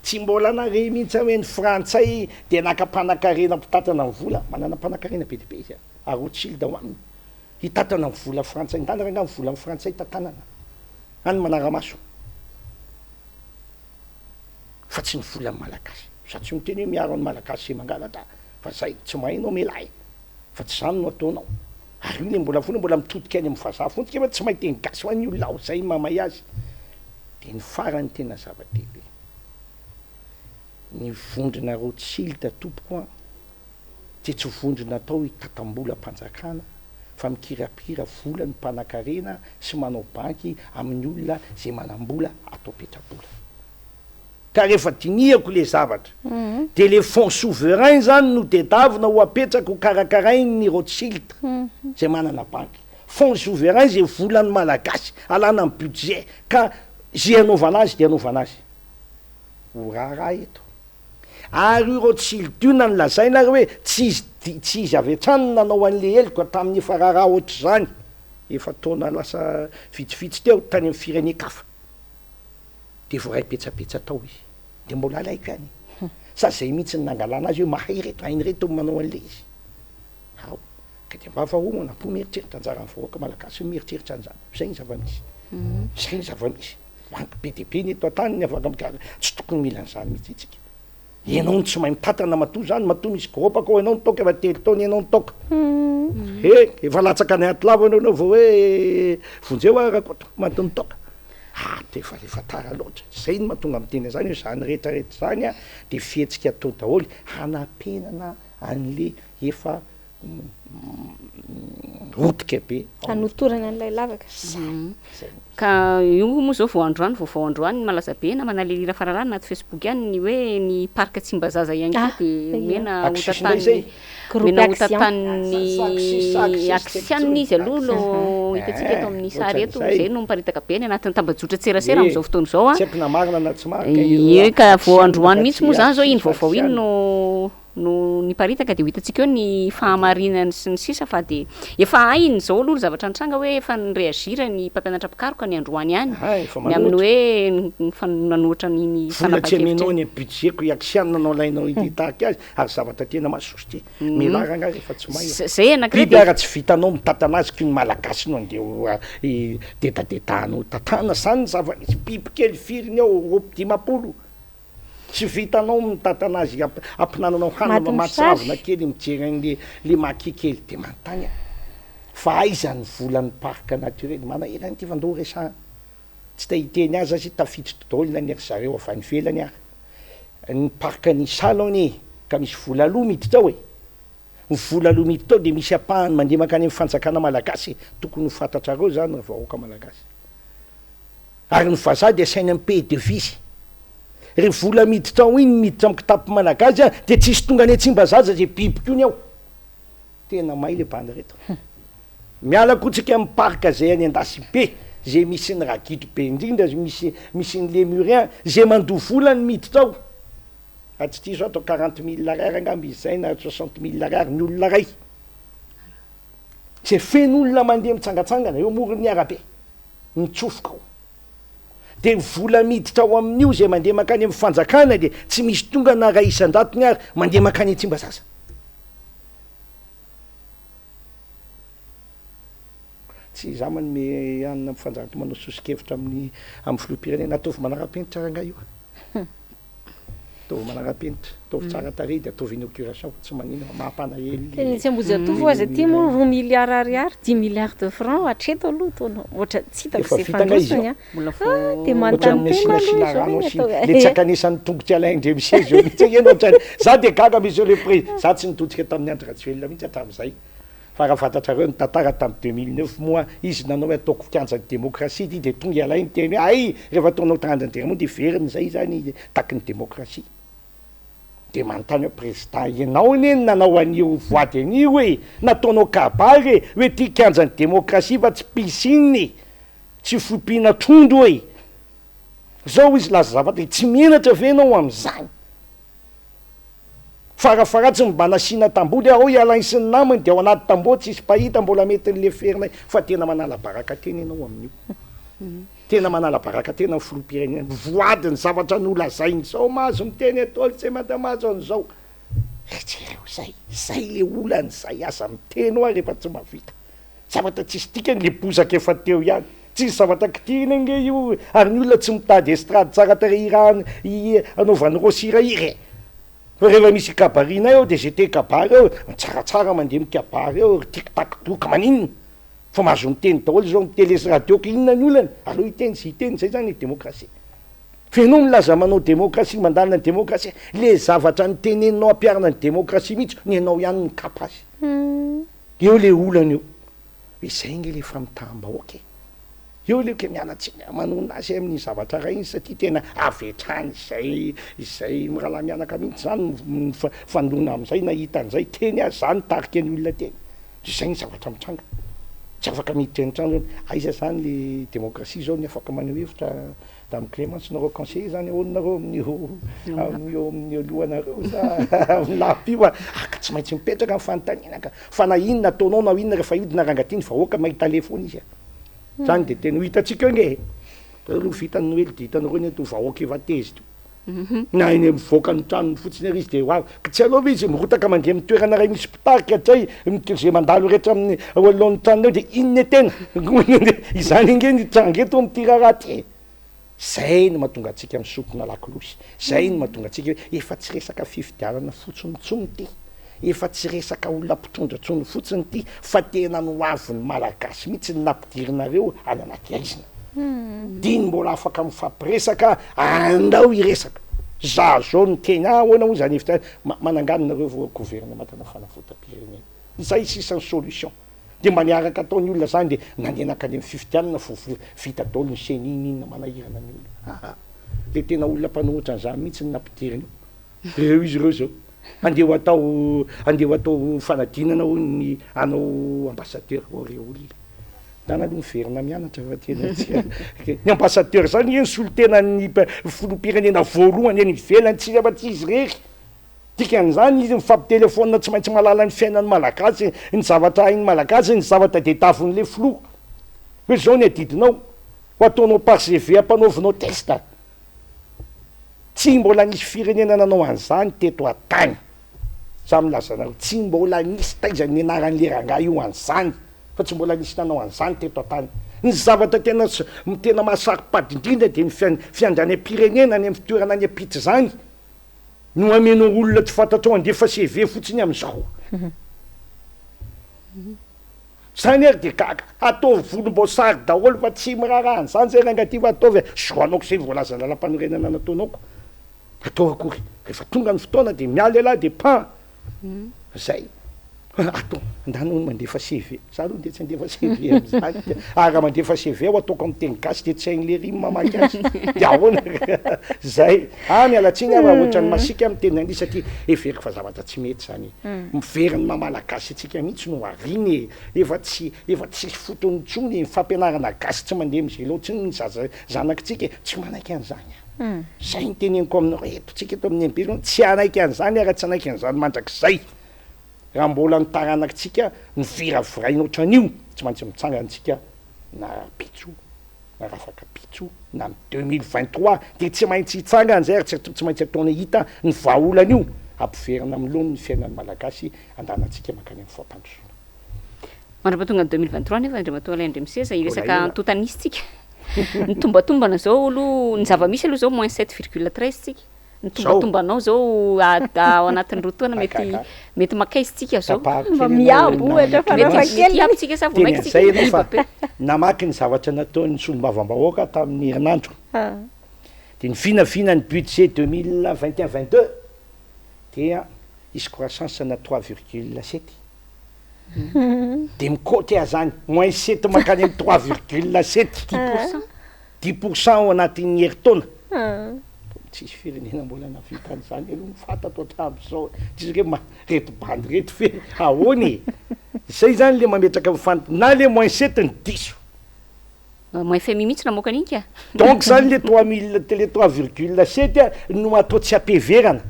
Tsy mbola nare mihitsy aho hoe ny frantsay dia naka mpanankarena mpitantana ny vola, manana mpanankarena be dia be izy ary Rothschild ao aminy, hitantana ny vola frantsay, ndana rangaha ny volan'ny frantsay tantanana any manara-maso fa tsy ny volan'ny malagasy. Za tsy miteny hoe miaro ny malagasy izay mangalatra fa zay, tsy mahay anao melahy fa tsy zany no ataonao. Ary io ne mbola foana mbola mitodika any amin'ny vazaha foana tsika fa tsy mahay teny gasy ho an'ny olona ao zay mamay azy. De ny farany tena zava-dehibe, ny vondrona Rothschild tompoko an, dia tsy vondrona atao hitantam-bolam-panjakana fa mikirapira vola ny mpanakarena sy manao banky amin'ny olona zay manam-bola atao petra-bola. Ka rehefa dinihako le zavatra de le fonds souverain zany no tedavina ho apetraka ho karakarain'ny Rothschild zay manana banky. Fonds souverain zay volan'ny Malagasy alana amin'ny budget ka ze anaovana azy de anaovana azy. Ho raharaha eto. Ary io Rothschild io na ny lazaina ary hoe tsy izy tsy izy avy hatrany no nanao an'le heloka tamin'ny efa raharaha ohatr'izany efa taona lasa vitsivitsy teo tany amin'ny firenen-kafa. Dia voaray petsapetsa tao izy. Dia mbola alaiko ihany e. Sa zay mihitsy no nangalana azy hoe mahay ireto, hain'ireto ny manao an'ilay izy. Ao. Ka dia mba vahona am-po mieritreritra, anjaran'ny vahoaka malagasy ny mieritreritra an'izany. Izay ny zava-misy. Izay ny zava-misy. Banky be dia be ny eto an-tany ny afaka mikarakara. Tsy tokony mila an'izany mihitsy isika. Ianao no tsy mahay mitantana matoa izany, matoa misy gropaka ao ianao nitaoka efa telo taona ianao nitaoka. He, efa latsaka any anaty lava ianao vao hoe vonjeo aho Rakoto, matoa nitaoka. Ah, dia efa efa tara loatra. Izay no mahatonga miteny an'izany hoe izany rehetra rehetra izany an, dia fihetsika atao daholo hanapenana an'le efa rotika be. Hanotorana an'ilay lavaka. Zay, zay. Ka io moa izao vao androany, vaovao androany malaza be namana Lily Rafaralahy anaty Facebook any ny hoe ny parc Tsimbazaza ihany koa dia omena ho tantanin'ny omena ho tantanin'ny Axian izy aloha no hitantsika eto amin'ny sary eto, izay no miparitaka be any anatin'ny tambajotran-tserasera amin'izao fotoana izao an. Tsy haiko na marina na tsy marina io Ie ka vao androany mihitsy moa izany izao iny vaovao iny no no niparitaka dia ho hitantsika eo ny fahamarinany sy ny sisa fa dia efa hainy izao aloha ny zavatra nitranga hoe efa ni-reagir ny mpampianatra mpikaroka ny androany ihany Aha, efa ny amin'ny manohitra. hoe ny fan- nanohitra an'iny Vola tsy fanapahan-kevitra amenao iny. ny budget-ko i Axian no alainao hitaky azy ary zavatra tena mahasosotra e. Mialà rangahy rehefa tsy mahay e. Zay anankiray Biby dia. ara tsy vitanao mitantana azy ko ny malagasy no andeha ho dedadedahana ho tantana zany ny zava-misy. Biby kely firy ny ao 52. Tsy vitanao mitantana azy ampinananao hanina Maty mahatsiravina mosary. kely mijery an'le le maki kely de manontany aho fa aiza ny volan'ny parc naturel manahirana ity fa ndao resahana tsy te hiteny azy aza tafiditra daholo na ny ry zareo avy any ivelany ary ny parc an'Isalo anie ka misy vola aloa miditra ao e ny vola aloa miditra ao de misy ampahany mandeha mankany amin'ny fanjakana malagasy e tokony ho fantatrareo zany ry vahoaka malagasy Ary ny vazaha dia asaina mi-payer devise. Ry vola miditra ao iny miditra amin'ny kitapo malagasy a, dia tsisy tonga any Tsimbazaza izay biby koa ny ao. Tena may le bandy reto. Miala koa tsika amin'ny parc izay any Andasibe, izay misy ny ragidro be indrindra, misy misy ny lemurien, izay mandoa vola ny miditra ao. Raha tsy diso aho atao 40 mille ariary angamba izy izay na 60 mille ariary ny olona iray. Izay feno olona mandeha mitsangatsangana eo amoron'ny arabe. mitsofoka ao. Dia ny vola miditra ao amin'io izay mandeha mankany amin'ny fanjakana dia tsy misy tonga na iray isan-jatony ary mandeha mankany Tsimbazaza. Tsy izaho manome hanina amin'ny fanjakana manao soso-kevitra amin'ny amin'ny filoham-pirenena. Ataovy manara-penitra rangahy io a. Ataovy manara-penitra, ataovy tsara tarehy dia ataovy inauguration fa tsy maninona fa mampalahelo le. Tena etsy Ambohijatovo aza aty moa roa milliards ariary, dix milliards de francs hatreto aloha toa ohatra tsy hitako Efa izay vita nga izy fandrosony io? an. Mbola Ah, vao dia Ohatran'ny manontany tena nasiana aloha asiana izao hoe rano ny asiana atao le tsy ankanesan'ny tongotr'i Alain Andriamiseza eo mihitsy anie no ohatran'ny za dia gaga monsieur le pré za tsy nitodika tamin'i Andry Rajoelina mihitsy hatramin'izay fa raha fantatrareo ny tantara tamin'ny 2009 moa izy nanao hoe ataoko kianjan'ny demokrasia ity dia tonga ialahy niteny hoe hay rehefa ataonao kianjan'ny demokrasia dia very izay zany takin'ny demokrasia dia manontany hoe président ianao anie no nanao an'io voady an'io e nataonao kabary e hoe ty kianjan'ny demokrasia fa tsy piscine e tsy fiompiana trondro e zao izy laza zavatra tsy menatra ve ianao amin'izany Farafaharatsiny mba nasiana tamboho dia ao i Alain sy ny namany dia ao anaty tamboho tsisy mpahita mbola mety ny leferinay fa tena manala baraka tena ianao amin'io. Tena manala baraka tena ny filoham-pirenena. Mivoady ny zavatra nolazainy zao mahazo miteny eto tsy mety mahazo an'izao. Ry jereo zay, zay le olana zay aza miteny hoa rehefa tsy mahavita. Zavatra tsisy dikany le bozaka efa teo ihany. Tsisy zavatra kitihina ange io ary ny olona tsy mitady estrade tsara tarehy hirahana anaovan'i Rossy hirahira e. Fa rehefa misy hikabarinay eo de ze te hikabary eo, tsaratsara mandeha mikabary eo ry tik tak tok maninona? Fa mahazo miteny daholo zao am tele sy radio ka inona ny olana? Aleo hiteny ze hiteny, zay zany ny demokrasia. Fa ianao milaza manao demokrasia, mandalina ny demokrasia, le zavatra noteneninao ampiharina ny demokrasia mihitsy ny anao ihany no mikapa azy. Eo le olana eo. Izay nge le famitaham-bahoaka e. Eo le ke miala tsiny aho manonona azy amin'ny zavatra iray iny satria tena avy hatrany izay izay mirahalahy mianaka mihitsy zany no mifandona amin'izay nahita an'izay teny aho za nitarika ny olona teny izay ny zavatra mitranga tsy afaka miditra eny an-trano zany aiza zany le demokrasia zao ny afaka maneho hevitra dame Clemence nareo conseiller zany ahoana nareo amin'io amin'io amin'io lohanareo sa amin'ny lafy io ah ka tsy maintsy mipetraka ny fanontaniana ka fa na inona ataonao na inona rehefa hiodina rangahy ty ny vahoaka mahita aleha foana izy a. Zany de tena ho hitantsika eo nge e! Reo aloha vita ny noely de hitanareo ny eto vahoaka efa tezitra io. Na eny mivoaka ny tranony fotsiny ary izy de ho avy. Ka tsy aleo ve izy mirotaka mandeha amin'ny toerana iray misy mpitarika dray ze mandalo rehetra amin'ny eo anoloan'ny tranony eo de iny ny tena. Izany ange ny hitranga eto amin'ity raharaha ty e! Zay no mahatonga antsika misintona lakolosy, zay no mahatonga antsika hoe efa tsy resaka fifidianana fotsiny intsony ity, efa tsy resaka olona mpitondra intsony fotsiny ity fa tena ny ho avin'ny Malagasy mihitsy no nampidirinareo any anaty haizina. Diny mbola afaka mifampiresaka, andao hiresaka. Za zao niteny, ah ahoana moa zany hevitra, manangana nareo governemanta-na fanavotam-pirenena. Zay sisa ny solution. Dia mba niaraka tao ny olona zany dia nandeha nankany amin'ny fifidianana vao vita daholo ny ceni n'inona manahirana ny olona aa le tena olona mpanohitra an'izany mihitsy no nampidirina eo ireo izy ireo zao andeha ho atao andeha ho atao fanadinana hono ny hanao ambassadeur ô re olona ndana aloha miverina mianatra fa tena tsy ny ambassadeur zany anie ny solontenan'ny filoham-pirenena voalohany any ivelany tsy afa-tsy izy irery Dikan'izany izy mifampitelefaonina tsy maintsy mahalala ny fiainan'ny Malagasy, ny zavatra hain'ny Malagasy, ny zavatra tadiavin'ilay filoha. Hoe izao ny adidinao, ho ataonao par CV ampanaovinao test. Tsy mbola nisy firenena nanao an'izany teto an-tany. Za milaza anareo, tsy mbola nisy taiza nianaran'ilay rangahy io an'izany, fa tsy mbola nisy nanao an'izany teto an-tany. Ny zavatra tena tena mahasaro-pady indrindra dia ny fiandrianam-pirenena any amin'ny toerana any am-pita izany. No amenao olona tsy fantatrao handefa CV fotsiny amin'izao. Zany ary de gaga. Ataovy volomboasary daholo fa tsy miraharaha an'izany zay rangah ty fa ataovy e. Zo anao ko zay voalazan'ny lalampanorenana nataonao ko. Atao akory. Rehefa tonga ny fotoana de miala ialahy de pan. Zay. Atao, ndana hono mandefa CV. Za aloha ndeha tsy handefa CV am'zany. Ary raha mandefa CV aho ataoko amin'ny teny gasy de tsy hain'i lery ny mamaky azy. De ahoana? Zay. Ah miala tsiny aho raha ohatran'ny masiaka aho miteny an'io satria heveriko fa zavatra tsy mety zany e. Miverina maha malagasy antsika mihitsy no ariana e. Efa tsy efa tsisy fotony intsony e. Ny fampianarana gasy tsy mandeha am'zay lao intsony ny zaza zanakitsika e. Tsy manaiky an'izany aho. Zay no teneniko aminareo eto, tsika eto amin'ny MB tsy hanaiky an'izany ary tsy hanaiky an'izany mandrakizay. Raha mbola ny taranakitsika no viraviraina ohatran'io, tsy maintsy mitsangana tsika na rahampitso na rafakapitso na ny 2023 dia tsy maintsy hitsangana izay ary tsy maintsy ataonay hita ny vahaolana io hampiverina amin'ny laoniny ny fiainan'ny Malagasy andanantsika mankany amin'ny fampandrosoana. Mandra-pahatonga ny 2023 nefa Andriamatoa Alain Andriamiseza, hiresaka antontan'isa tsika. Ny tombatombana izao aloha, ny zava-misy aloha izao moins sept virgule treize tsika. Ny tombatombanao zao ao anatin'ny roa taona mety mety makaiza tsika zao. Mba miabo ohatra farafahakeliny. Mety hiabo tsika sa vao mainka tsika miiba be. Namaky ny zavatra nataon'ny solombavambahoaka tamin'ny herinandro. Dia ny vinavina ny budget 2021 22 dia hisy croissance na 3,7. Dia mi-cote azany moins sept mankany amin'ny 3,7. 10%. 10% ao anatin'ny herintaona. Tsisy firenena mbola nahavita an'izany aloha ny fantatro hatramin'izao. Tsisy hoe ma- reto bandy reto ve ahoana e? Zay zany le mametraka ny fan- na le moins sept ny diso. Moins FMI mihitsy namoaka an'iny ka. Donc zany le trois mille, le trois virgule sept no atao tsy ampiheverana.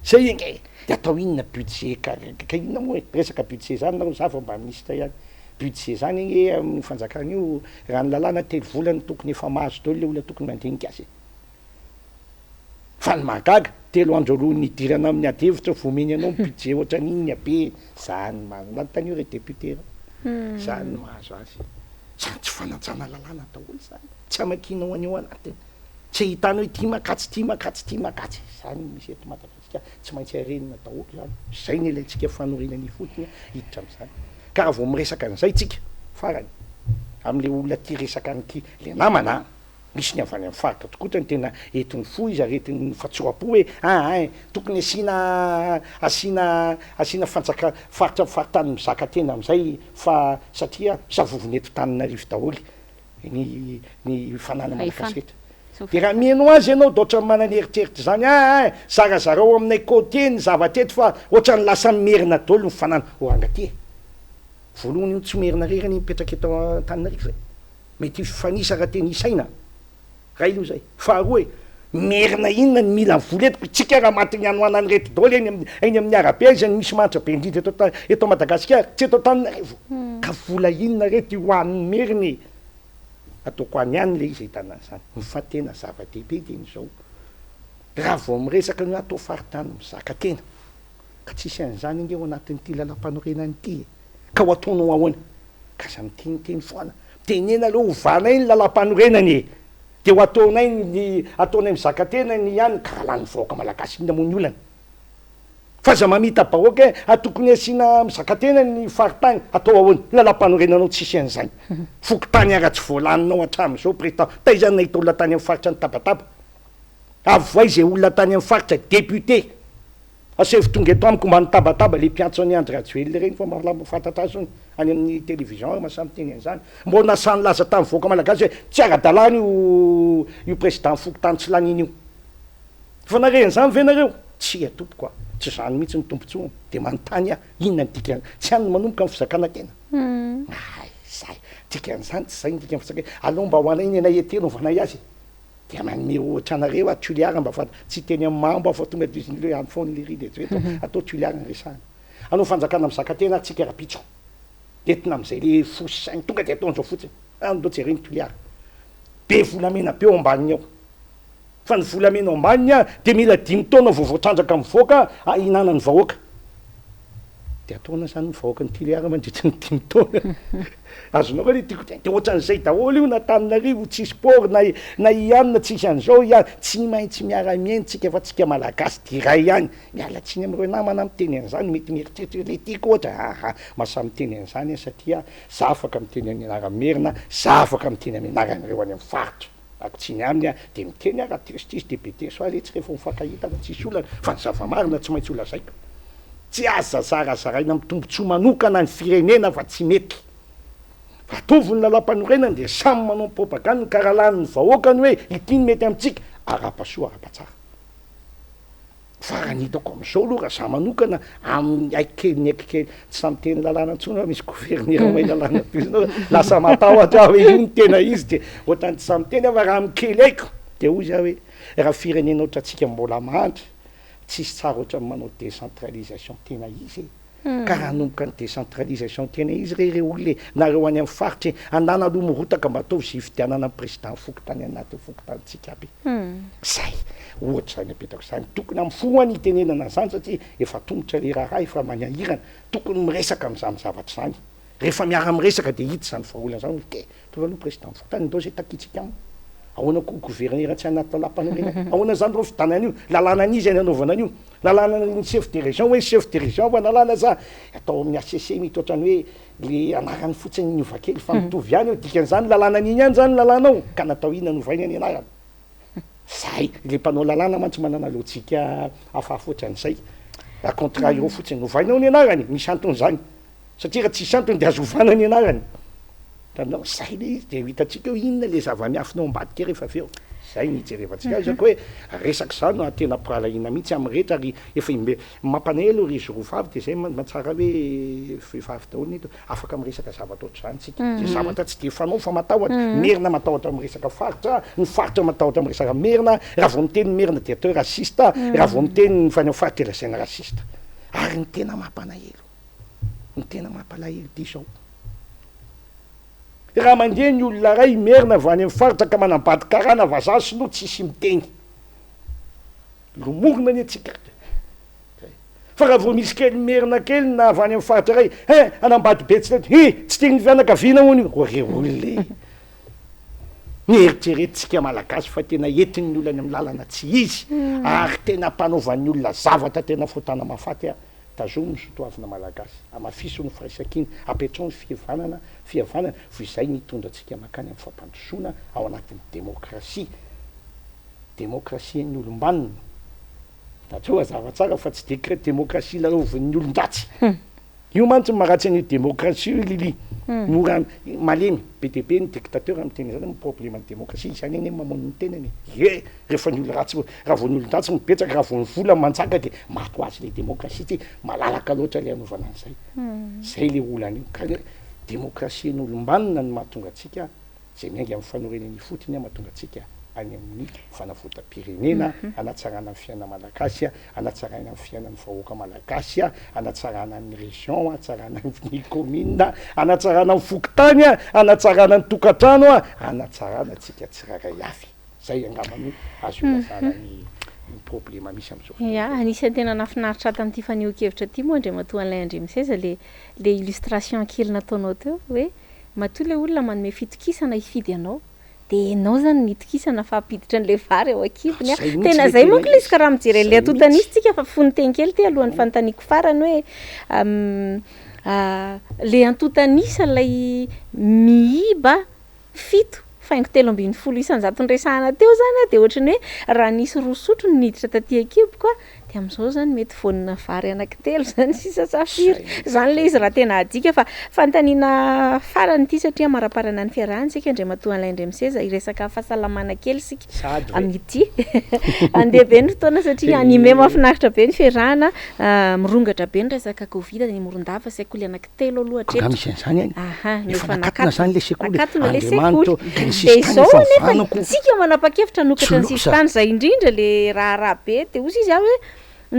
Zay ange e. De atao inona budget ka ka inona moa e? Resaka budget zany nareo, za vao mba minisitra ihany. Budget zany anie amin'ny fanjakana io raha ny lalàna telo volana tokony efa mahazo daholo le olona tokony mandinika azy e. Fa ny mahagaga telo andro alohan'ny hidirana amin'ny ady hevitra vao omeny anao ny budget ohatran'iny ny habe zany mahazo anontanio re député reo zany no mahazo azy. Zany tsy fanajana lalàna daholo zany, tsy hamakianao an'io anatiny. Tsy ahitana hoe ity makatsy, ity makatsy, ity makatsy. Izany no misy eto Madagasikara. Tsy maintsy harenina daholo izany. Izay no ilaintsika fanorenana ifotony hiditra amin'izany. Ka raha vao miresaka an'izay tsika, farany, amin'ilay olona tia resaka an'ity, ilay namana an! Misy ny avy any amin'ny faritra tokoa ny tena entin'ny fo izy ary entin'ny fahatsoram-po hoe aa eh, tokony asiana asiana asiana fanjaka faritra faritany mizaka tena amin'izay fa satria misavovona eto Tananarivo daholo ny ny fananana Fahefana. malagasy rehetra. Dia raha miheno azy ianao dia ohatran'ny manana eritreritra izany aa eh, zarazarao aminay côtier ny zavatra eto fa ohatran'ny lasa merina daholo ny fananana. O ranga ty e! Voalohany io tsy merina irery anie mipetraka eto Antananarivo e! Mety hifanisa raha tena isaina. Ray aloha izay. Faharoa e, merina inona no mila vola eto? Tsika raha matin'ny hanoanan'ireto daholo eny amin'ny eny amin'ny arabe aiza no misy mahantra be indrindra eto an- eto Madagasikara? Tsy eto Antananarivo. Ka vola inona reto io hohanin'ny merina e? Ataoko any ihany ilay izy ahitana an'izany. Ny fa tena zava-dehibe dia ny izao, raha vao miresaka ny hoe atao faritany mizaka tena, ka tsisy an'izany ange ao anatin'ity lalampanorenana ity e! Ka ho ataonao ahoana? Ka aza miteniteny foana. Mitenena aloha ovanay ny lalampanorenana e! Dia ho ataonay ny ataonay mizaka tena ny ihany ka raha lanin'ny vahoaka malagasy inona moa ny olana? Fa aza mamita-bahoaka e! A tokony asiana mizaka tena ny faritany, atao ahoana? Lalampanorenanao tsisy an'izany. Fokontany ara tsy voalaninao hatramin'izao président. Taiza no nahita olona tany amin'ny faritra nitabataba? Avoay izay olona tany amin'ny faritra, député. Asaivo tonga eto amiko mba nitabataba le mpiantso an'i Andry Rajoelina ireny fa mba fantatra azy hono any amin'ny télévision ary mahasahy miteny an'izany. Mbô nasahy nilaza tamin'ny vahoaka malagasy hoe tsy ara-dalàna io io président fokontany tsy laniana io. Efa nahare an'izany ve nareo? Tsia tompoko a! Tsy izany mihitsy ny tombotsoany. Dia manontany aho, inona ny dikany? Tsy any no manomboka ny fizakana tena? Hay, zay. Dikan'izany tsy izay ny dikan'ny fizakana. Aleo mba ho anay ny anay ety anaovanay azy e. Dia manome ohatra anareo aho Tuliara mba fanta, tsy hiteny amin'ny mambo aho fa tonga dia izy hoe any foana lery dia eto atao Tuliara ny resahana. Hanao fanjakana mizaka tena ary tsika rapitso. Entina amin'izay le fo sy saina tonga dia atao an'izao fotsiny. Any ndao jereo ny Tuliara. Be volamena be ao ambaniny ao. Fa ny volamena ao ambaniny dia mila dimy taona vao voatrandraka mivoaka hihinanan'ny vahoaka. Dia ataona zany ny vahoakan'i Tuléar mandritry ny dimy taona. Azonao ve le tiako tenenina? Dia ohatran'izay daholo io na Antananarivo tsisy port na na i anona tsisy an'izao i an, tsy maintsy miara-miaina tsika fa tsika malagasy dia iray ihany. Miala tsiny amin'ireo namana miteny an'izany mety mieritreritra hoe le tiako ohatra, aha, mahasahy miteny an'izany aho satria za afaka miteny amin'ny anaran'ny Merina, za afaka miteny amin'ny anaran'ireo any amin'ny faritra. Ako tsiny aminy aho dia miteny aho raha tezitra izy dia be teso ahy letsy rehefa mifankahita fa tsisy olana fa ny zava-marina tsy maintsy ho lazaiko. Tsy aza zarazaraina amin'ny tombotsoa manokana ny firenena fa tsy mety. Fa ataovy ny lalampanorenana dia samy manao ny propagande-ny ka raha lanin'ny vahoaka ny hoe ity no mety amintsika, arahaba soa arahaba tsara. Fa raha ny hitako amin'izao aloha raha za manokana amin'ny haiko kely ny haiko kely tsy sahy miteny lalàna intsony aho misy gouverneur mahay lalàna be zany lasa matahotra aho hoe io no tena izy de ohatran'ny tsy sahy miteny aho fa raha amin'ny kely haiko de hoy za hoe raha firenena ohatrantsika mbola mahantra tsisy tsara ohatran'ny manao décentralisation tena izy e. Ka raha hanomboka ny décentralisation tena izy re ireo olona e, nareo any amin'ny faritra e, anana aloha mirotaka mba ataovy izay hifidianana ny président fokontany anatin'ny fokontanintsika aby e. Zay, ohatra izany apetako izany, tokony amin'ny fo any hitenenana an'izany satria efa atomotra ilay raharaha, efa manahirana, tokony miresaka amin'izany zavatra izany, rehefa miara-miresaka dia hita izany vahaolana izany hoe ok, ataovy aloha président fokontany, ndao izay takintsika aminy, ahoana koa gouverneur tsy anaty lalàmpanorenana, ahoana izany ireo fifidianana io, lalàna an'iza ny anaovana an'io? Lalàna ny chef de région hoe chef de région va lalàna sa atao amin'ny HCC mety ohatrany hoe le anarany fotsiny niova kely fa mitovy ihany eo dikan'izany lalàna an'iny ihany zany lalàna ao ka natao inona novaina ny anarany zay le mpanao lalàna mantsy manana lojika hafahafa ohatran'izay à contrario fotsiny novaina ao ny anarany misy antony zany Satria raha tsisy antony dia azo ovana ny anarany. Hitanao? Zay le izy dia ho hitantsika eo inona le zava-miafina ao ambadika rehefa avy eo. Zay no hijerevantsika azy ko hoe resaka izany no tena ampirahalahiana mihitsy amin'ny rehetra ary efa imbe mampalahelo ry izy roa vavy dia zay mahatsara hoe vehivavy daholo ny eto afaka miresaka zavatra ohatr'izany tsika. Zay zavatra tsy dia fanao fa matahotra. Merina matahotra miresaka faritra, ny faritra matahotra miresaka merina, raha vao miteny merina dia atao hoe raciste, raha vao miteny ny avy any amin'ny faritra dia lazaina raciste. Ary ny tena mampalahelo. Ny tena mampalahelo dia izao, raha mandeha ny olona iray merina avy any amin'ny faritra ka manambady karana vazaha sinoa tsisy miteny. Lomorina anie tsika. Fa raha vao misy kely merina kely na avy any amin'ny faritra iray, hein, hanambady betsileo, hi, tsy tian'ny fianakaviana hono io. Ry olona e! Nieritreretintsika Malagasy fa tena entin'ny olona any amin'ny lalana tsy izy ary tena ampanaovan'ny olona zavatra tena fotana mahafaty aho. Tazomy ny sotoavina Malagasy, amafiso ny firaisankina, apetraho ny fihevanana, fihavanana, fa izay no hitondra antsika mankany amin'ny fampandrosoana ao anatin'ny demokrasia. Demokrasian'ny olom-banona. Tadidio hazava tsara fa tsy décret demokrasia lalaovin'ny olon-dratsy. Io mantsy no maharatsy an'io demokrasia io Lily. Mora malemy be dia be ny dictateur miteny an'izany ny probleman'ny demokrasia. Izany anie mamono ny tenany e. Ie, rehefa ny olon-dratsy, raha vao ny olon-dratsy no betsaka, raha vao ny vola manjaka dia maty ho azy ilay demokrasia satria malalaka loatra ilay hanaovana an'izay. Izay ilay olana io. Ka demokrasian'olom-banona no mahatonga antsika izay miainga amin'ny fanorenana ifotony mahatonga antsika any amin'ny fanavotam-pirenena, hanatsarana ny fiainana malagasy, hanatsaraina ny fiainan'ny vahoaka malagasy, hanatsarana ny région, hanatsarana ny commune, hanatsarana ny fokontany, hanatsarana ny tokantrano, hanatsarana antsika tsirairay avy. Izay angamba no azo ilazana ny ny problema misy amin'izao fotoana Ya, izao. anisan'ny tena nahafinaritra ahy tamin'ity fanehoan-kevitra ity moa Andriamatoa Alain Andriamiseza le le illustration kely nataonao teo hoe Matoa ilay olona manome fitokisana hifidy anao dia enao zany no itokisana fa hampiditra an'ilay vary ao an-kibony a! Zay mihitsy Tena ilay zay tena manko ilay izy izy. ka raha mijery an'ilay Zay antontan'isa mihitsy. tsika fa fonon-teny kely ity alohan'ny fanontaniako farany hoe ilay antontan'isa ilay miiba 7 faingo 13 isan-jato niresahana teo zany a dia ohatran'ny hoe raha nisy roa sotro no niditra taty an-kiboko a dia amin'izao zany mety voanina vary anankitelo zany sisa sa firy zany ilay izy raha tena adika fa fanontaniana farany ity satria amaraparana ny fiarahana isika Andriamatoa Alain Andriamiseza hiresaka fahasalamana kely isika Sahady ve? amin'ity andeha be ny fotoana satria anime mahafinaritra be ny fiarahana mirongatra be ny resaka covid any Morondava sekoly anaky telo aloha Angaha hatreto. misy an'izany any? Aha, no Efa efa nakatona nakatona. zany le sekoly e. Nakatona le Andriamanitra sekoly. ô, ka ny Dia sisintany izao efa anefa mivanana ko. tsika manapa-kevitra Tsy hanokatra ny loza. sisintany izay indrindra le raharaha be dia hozy izy aho hoe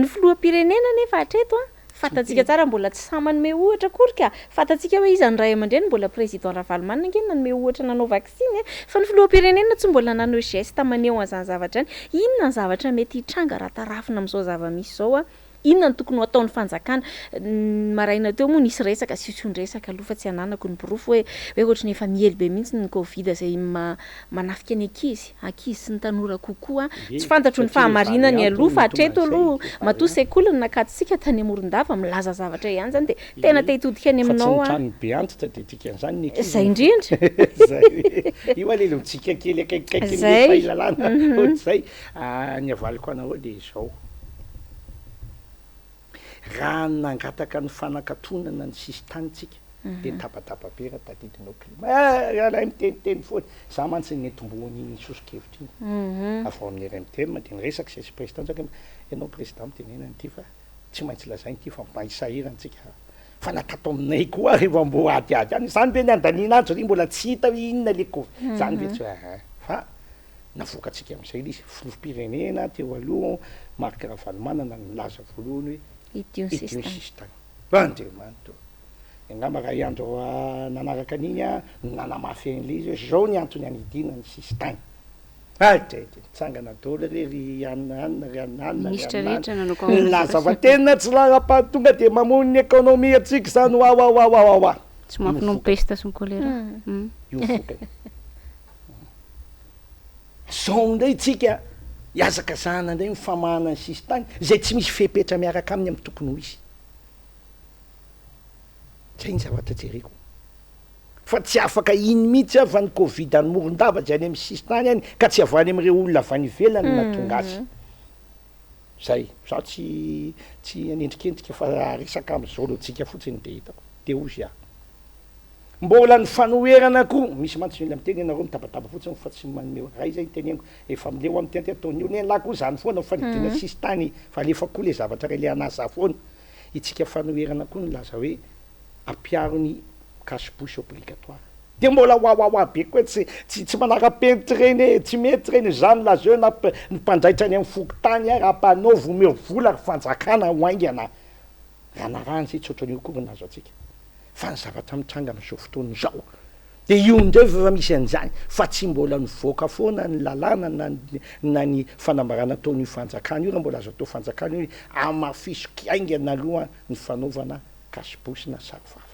ny filoham-pirenena anefa hatreto an, fantatsika tsara mbola tsy sahy manome ohatra akory ka, fantatsika hoe iza ny ray aman-dreny mbola président Ravalomanana ange no nanome ohatra nanao vaksiny e, fa ny filoham-pirenena tsy mbola nanao geste maneho an'izany zavatra izany, inona ny zavatra mety hitranga raha tarafina amin'izao zava-misy izao an? Inona no tokony ho ataon'ny fanjakana? Ny maraina teo moa nisy resaka, siosion-dresaka aloha fa tsy ananako ny porofo hoe hoe ohatry ny efa miely be mihitsy ny covid izay manafika ny ankizy, ankizy sy ny tanora kokoa. Ie, Tsy fantatro ny satria le fahamarinany variante aloha hono fa no tonga hatreto an'izay, aloha le matoa variante. sekoly no nakatontsika tany Morondava milaza zavatra ihany izany dia tena Ie, te hitodika any fa tsy aminao ny aho. tranon'ny be antitra dia dikan'izany ny ankizy Izay no voa. indrindra. Zay. Io anie le mitsika kely akaikikaiky ny Zay. fahilalana ohatr'izay. Ny avaliko anareo dia izao. Raha nangataka ny fanakatonana ny sisintany tsika dia nitabataba be raha tadidinao klima eh ialahy miteniteny foana, za mantsy nentim-bohon'iny soso-kevitra iny avy ao amin'ny RMTM dia niresaka izay sy président zaka ianao président mitenena an'ity fa tsy maintsy lazaina ity fa mba hisahirana tsika fa na tato aminay koa ary efa mbo adiady any izany ve ny andaniana andro ry mbola tsy hita hoe inona le covid zany ve tsy hoe fa Navoakantsika amin'izay ilay izy, filoham-pirenena teo aloha Marc Ravalomanana no nilaza voalohany hoe Hidio ny hidio ny sisintany. sisintany. Andriamanitra ô! Angamba raha i Andro nanaraka an'iny no nanamafy an'ilay izy hoe izao ny antony hanidiana ny sisintany. Hay dray dia nitsangana daholo re ry anona anona ry anona anona ry Minisitra anona rehetra nanao anona. conférence de Nilaza fa presse. tena tsy laharam-pahatonga dia mamono ny ekonomia antsika izany wawawawawawa. Tsy Io ny mampinono vokany. peste sy ny choléra. Io ny vokany. Zao indray tsika hiazakazahana indray ny famahana ny sisintany izay tsy misy fepetra miaraka aminy amin'ny tokony ho izy. Zay ny zavatra jereko. Fa tsy afaka iny mihitsy aho fa ny covid any Morondava izay any amin'ny sisintany any ka tsy avy any amin'ireo olona avy any ivelany no nahatonga azy. Zay. Za tsy tsy hanendrikendrika fa resaka amin'izao lojika fotsiny dia hitako. Dia hozy aho. Mbola ny fanoherana koa, misy mantsy ny olona miteny ianareo mitabataba fotsiny fa tsy manome ray zay iteneniko, efa mileo aho miteny ataon'ny olona elah koa zany foana fanidina sisintany fa alefa koa le zavatra ray le anaza foana, itsika fanoherana koa nilaza hoe ampiaro ny cache bouche obligatoire de mbola wawawa be koa tsy tsy tsy manara-penitra ireny e, tsy mety ireny, za nilaza eo na ny mpanjaitra any amin'ny fokontany ary ampanaovy omeo vola ry fanjakana ho haingana. Raha narahana izay tsy ohatran'io akory ny nahazo antsika. Fa ny zavatra mitranga amin'izao fotoana izao dia io indray fa efa misy an'izany fa tsy mbola nivoaka foana ny lalàna na na ny fanambarana ataon'io fanjakana io raha mbola azo atao fanjakana io hoe hamafiso haingana aloha ny fanaovana cache-bouche na sarovava.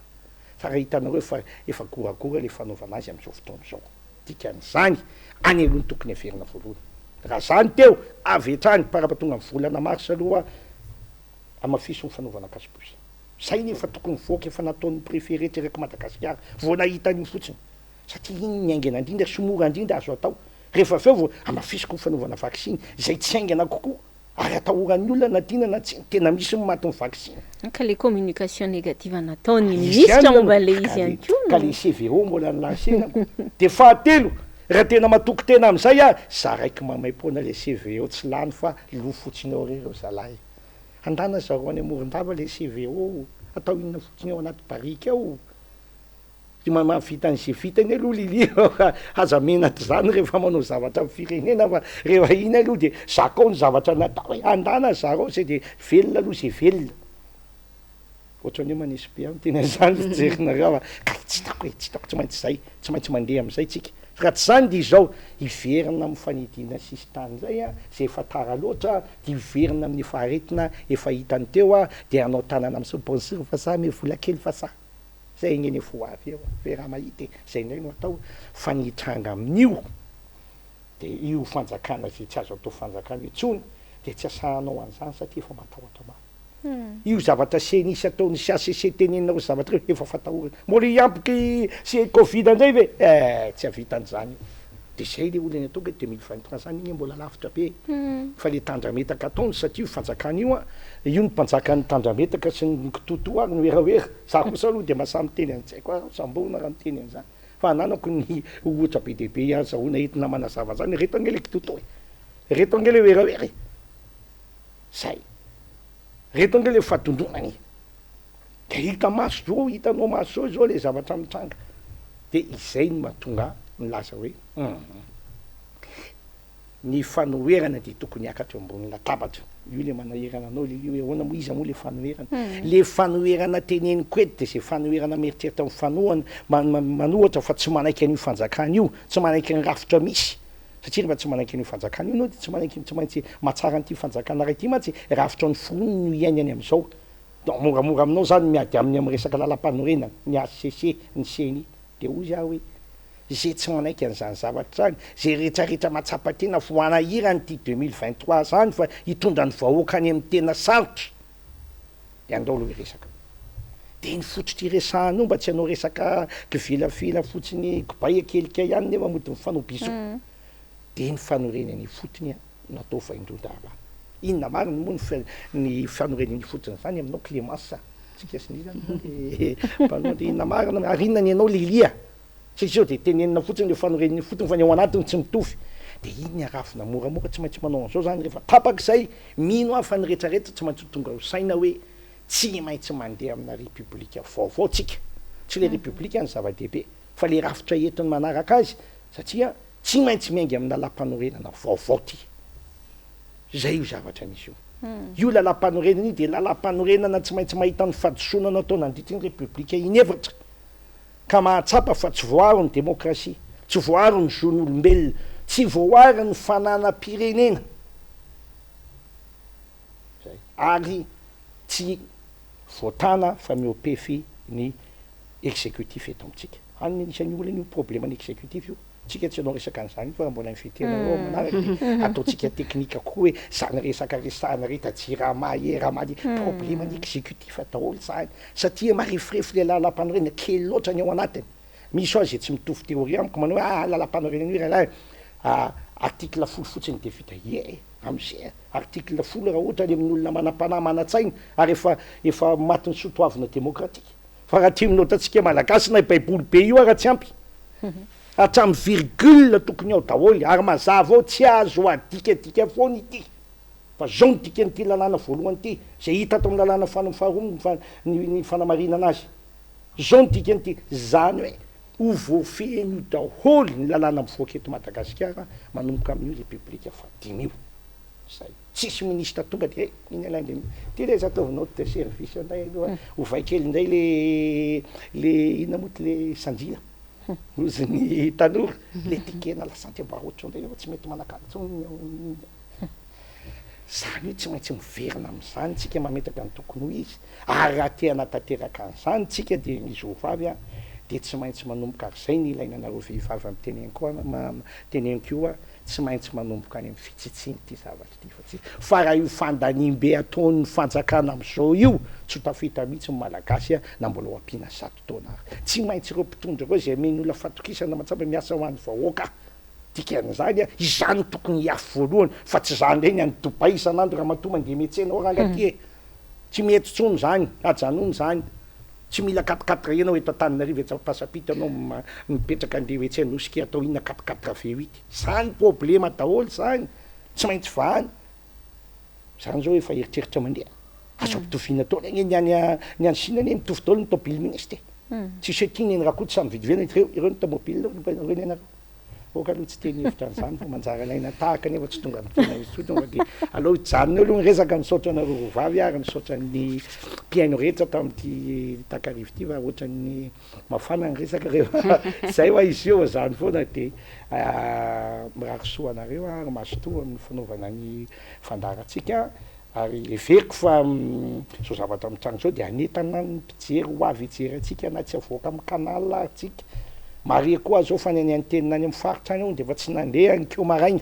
Fa raha hitanareo fa efa goragora ilay fanaovana azy amin'izao fotoana izao. Dikan'izany, any aloha no tokony haverina voalohany. Raha za no teo, avy hatrany, parapatonga ny volana mars aloha, hamafiso ny fanaovana cache puce. Zay ny efa tokony nivoaka, efa nataon'ny préfet rehetra eraky Madagasikara, vao nahita an'io fotsiny. Satria iny ny haingana indrindra sy mora indrindra azo atao. Rehefa avy eo vao hamafisiko ny fanaovana vaksiny, izay tsy haingana kokoa. Ary atahoran'ny olona na tiana na tsia, tena misy ny matin'ny vaksiny. Ka le communication négative nataon'ny minisitra momba an'le izy ihany koa no. Ka le CVO mbola ni-lancer-na ko. De fahatelo, raha tena matoky tena amin'izay aho, zaraiko maimaimpoana le CVO tsy lany fa lo fotsiny ao re reo zalahy. Andana zareo any Morondava le CVO, atao inona fotsiny ao anaty barika ao. Tsy mahay mahavita an'izay vitany aloha Lily fa aza menatra izany rehefa manao zavatra amin'ny firenena fa rehefa iny aloha dia zakao ny zavatra natao e, andana zareo zay dia velona aloha zay velona. Ohatran'ny hoe maneso be aho miteny an'izany fijerinareo fa kay tsy hitako e, tsy hitako, tsy maintsy izay, tsy maintsy mandeha amin'izay tsika. Fa raha tsy izany dia izao, hiverina amin'ny fanidina sisintany indray an, izay efa tara loatra, dia hiverina amin'ny efa aretina efa hitany teo an, dia hanao tanana amin'izao, bonjour vazaha, omeo vola kely vazaha. Zay anie ny efa ho avy eo ve raha mahita e! Zay indray no atao fa ny hitranga amin'io de io fanjakana izay tsy azo atao fanjakana intsony de tsy asahanao an'izany satria efa matahotra mafy. Io zavatra ceni sy ataon'ny HCC teneninareo sy zavatra ireo efa fatahorana. Mbola hiampoky sy covid indray ve? Eh! Tsy hahavita an'izany io. De zay le olana ataoko hoe 2023 zany anie mbola lavitra be e! Fa le tandrametaka ataony satria io fanjakana io an, io ny mpanjakan'ny tandrametaka sy ny kitoatoa ary ny werawera, za kosa aloha de mahasahy miteny an'izay koa aho, samborina raha miteny an'izany, fa ananako ny ohatra be dia be azahoana entina manazava an'izany, reto ange le kitoatoa e! Reto ange le werawera e! Zay! Reto ange le fadondronana e! De hita maso zao, hitanao maso zao izao le zavatra mitranga. De izay no mahatonga ahy milaza hoe hum ny fanoherana dia tokony hiakatra eo ambony latabatra. Io le manahirana anao Lily hoe ahoana moa, iza moa le fanoherana? Le fanoherana teneniko eto de zay fanoherana mieritreritra mifanohana, manohatra fa tsy manaiky an'io fanjakana io, tsy manaiky ny rafitra misy. Satria rehefa tsy manaiky an'io fanjakana io ianao de tsy manaiky, tsy maintsy mahatsara an'ity fanjakana iray ity mantsy rafitra noforoniny no iainany amin'izao. Donc moramora aminao zany ny miady aminy amin'ny resaka lalampanorenana, ny HCC, ny ceni. Dia hoy aho hoe, ze tsy manaiky an'izany zavatra izany, ze retraretra mahatsapa tena fa ho hanahirana ity 2023 zany fa hitondra ny vahoaka any amin'ny tena sarotra, dia andao aloha hiresaka. Dia ny fototra iresahana io mba tsy hanao resaka kivelafela fotsiny kibay akelika ihany nefa mody mifanao bisous. Dia ny fanorenana ifotony no atao vaindohan-draharaha. Inona marina moa ny ny fanorenana ifotony izany aminao Clémence? Tsika sy ny iza moa le mpanohitra? Inona marina ary inona ny anao Lilia? Satria sao dia tenenina fotsiny le fanorenana ifotony fa ny ao anatiny tsy mitovy. Dia iny ny arafina moramora tsy maintsy manao an'izao izany rehefa tapaka izay, mino aho fa ny retraretra tsy maintsy ho tonga ho saina hoe tsy maintsy mandeha amina repoblika vaovao tsika. Tsy le repoblika no zava-dehibe fa le rafitra entiny manaraka azy satria Tsy maintsy miainga amin'ny lalàmpanorenana vaovao ity. Izay io zavatra misy io. Io lalàmpanorenana io dia lalàmpanorenana tsy maintsy mahita ny fahadisoana natao nandritry ny Repoblika inefatra ka mahatsapa fa tsy voaaro ny demokrasia, tsy voaaro ny zon'olombelona, tsy voaaro ny fananam-pirenena. Izay. Ary tsy voatana fa mihoa-pefy ny executif eto amintsika. Any ny anisan'ny olana io probleman'ny executif io. Tsika tsy hanao resaka an'izany fa raha mbola inviter-nareo amin'ny manaraka dia ataontsika teknika koa hoe zany resaka resahana rehetra jirama erama ny probleman'ny executif daholo zany satria mareforefo le lalam-panorenana kely loatra ny ao anatiny. Misy ao izay tsy mitovy théorie amiko manao hoe ah lalam-panorenana io rahalahy article folo fotsiny dia vita. Ie, am'izay article folo raha ohatra any amin'ny olona manam-panahy manan-tsaina ary efa efa matin'ny soatoavina demokratika. Fa raha tian'ny ohatrantsika malagasy na baiboly be io ara tsy ampy. Hatramin'ny virgule tokony ao daholo ary mazava ao tsy azo adikadika foana ity. Fa zao ny dikan'ity lalàna voalohany ity, izay hita ato amin'ny lalàna faharoa ny fanamarinana azy. Zao ny dikan'ity, zany hoe ho voafehin'io daholo ny lalàna mivoaka eto Madagasikara manomboka amin'io repoblika fahadimy io. Zay. Tsisy ministre tonga de eh iny Alain de ty le izy ataovy note de service ndray aloha ovay kely ndray le le inona moa ty le sanjila ozy ny tanora le ticket-na lasantsy mba ohatry ndray fa tsy mety manakalo tsony ny ao zany hoe tsy maintsy miverina am'zany tsika mametraka ny tokony ho izy ary raha te hanatanteraka an'zany tsika de ny izy ho vavy a. dia tsy maintsy manomboka ary izay no ilaina anareo vehivavy amin'ny teneniko teneniko io a, tsy maintsy manomboka any amin'ny fitsitsiana ity zavatra ity fa tsy fa raha io fandaniam-be ataon'ny fanjakana amin'izao io tsy ho tafita mihitsy ny Malagasy na mbola ho ampiana zato taona ary. Tsy maintsy ireo mpitondra ireo izay amen'ny olona fatokisana mahatsapa miasa ho an'ny vahoaka. Dikan'izany, izany no tokony hiafy voalohany fa tsy izany indray ny any Dubaï isan'andro ramatoa mandeha miantsena ao rangah ty e! Tsy mety intsony izany, ajanony izany. Tsy mila quatre quatre ianao eto Antananarivo etsy Ampasampito ianao mipetraka andeha ho etsy Anosy ke atao inona quatre quatre V huit. Zany problema daholo zany, tsy maintsy vahana. Zany zao efa eritreritra mandeha. Azo ampitoviana daholo anie ny any ny any Chine anie mitovy daholo ny tôbily ministre e. Tsisy hoe ty ny Rakoto samy mividy velona ireo ireo ny tômôbile ireo ny anareo. Aoka aloha tsy teny hevitra an'izany fa manjary alaina tahaka nefa tsy tonga amin'ny tena izy tonga dia aleo hijanona eo aloha ny resaka, misaotra anareo roa vavy ary misaotra ny mpihaino rehetra tamin'ity takariva ity fa ohatran'ny mafana ny resaka rehefa izay hoa izy io fa izany foana dia mirary soa anareo ary mazotoa amin'ny fanaovana ny fandaharantsika. Ary heveriko fa izao zavatra mitranga izao dia hanentana ny mpijery ho avy hijery antsika na tsy avoaka amin'ny canal ary tsika. Marihiko koa izao fa ny any antenne any amin'ny faritra any hono dia efa tsy nandeha aninkeo maraina.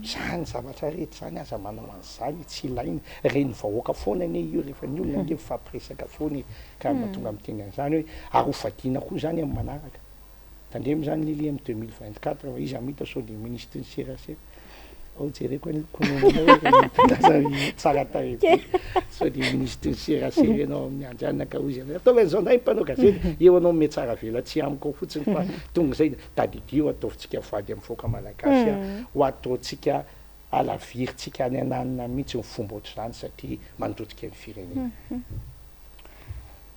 Izany zavatra rehetra izany aza manao an'izany, tsy ilaina. Ren'ny vahoaka foana anie io rehefa ny olona ange mifampiresaka foana e. Ka mahatonga miteny an'izany hoe ary ho fadiana koa izany amin'ny manaraka. Tandremo zany Lily am 2024 fa iza mita sao dia minisitry ny serasera ao jereko anie kononanao hoe tsara tarehy be sao dia minisitry ny serasera ianao amin'ny andro any ka hozy ianao ataovy an'izao ndray mpanao gazety eo anao miha tsara velatsihy amiko ao fotsiny fa tonga izay tadidio ataovintsika voady amin'ny vahoaka malagasy a ho ataontsika alavirintsika any ananona mihitsy ny fomba ohatr'izany satria mandrotika ny firenena.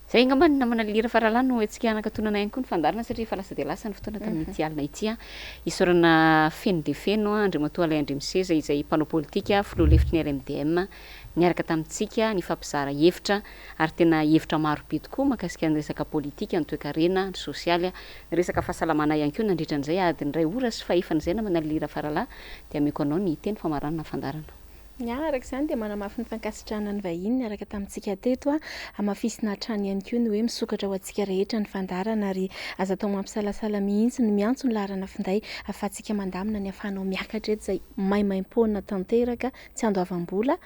Izay angamba ny namana Lily Rafaralahy no hetsika hanakatonana ihany koa ny fandaharana satria efa lasa dia lasa ny fotoana tamin'ity alina ity. Isaorana feno dia feno Andriamatoa Alain Andriamiseza izay mpanao politika, filoha lefitry ny RMDM niaraka tamintsika nifampizara hevitra ary tena hevitra maro be tokoa mahakasika ny resaka politika, ny toekarena, ny sosialy, ny resaka fahasalamana ihany koa nandritra an'izay adiny iray ora sy fahefany izay namana Lily Rafaralahy dia ameko anao ny teny famaranana ny fandaharana. Ny ahy araka izany dia manamafy ny fankasitrahana ny vahiny niaraka tamintsika teto. Hamafisina hatrany ihany koa ny hoe misokatra ho antsika rehetra ny fandaharana ary aza atao mampisalasala mihitsy ny miantso ny laharana finday ahafahantsika mandamina ny ahafahanao miakatra eto izay maimaimpoana tanteraka tsy andoavam-bola.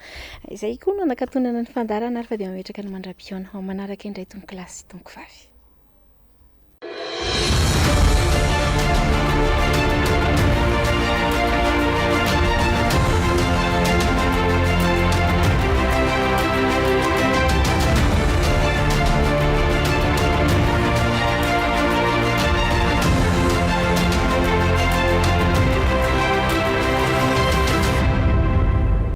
Izay koa no nanakatonana ny fandaharana ary fa dia mametraka ny mandra-pihaona ho amin'ny manaraka indray tompokolahy sy tompokovavy.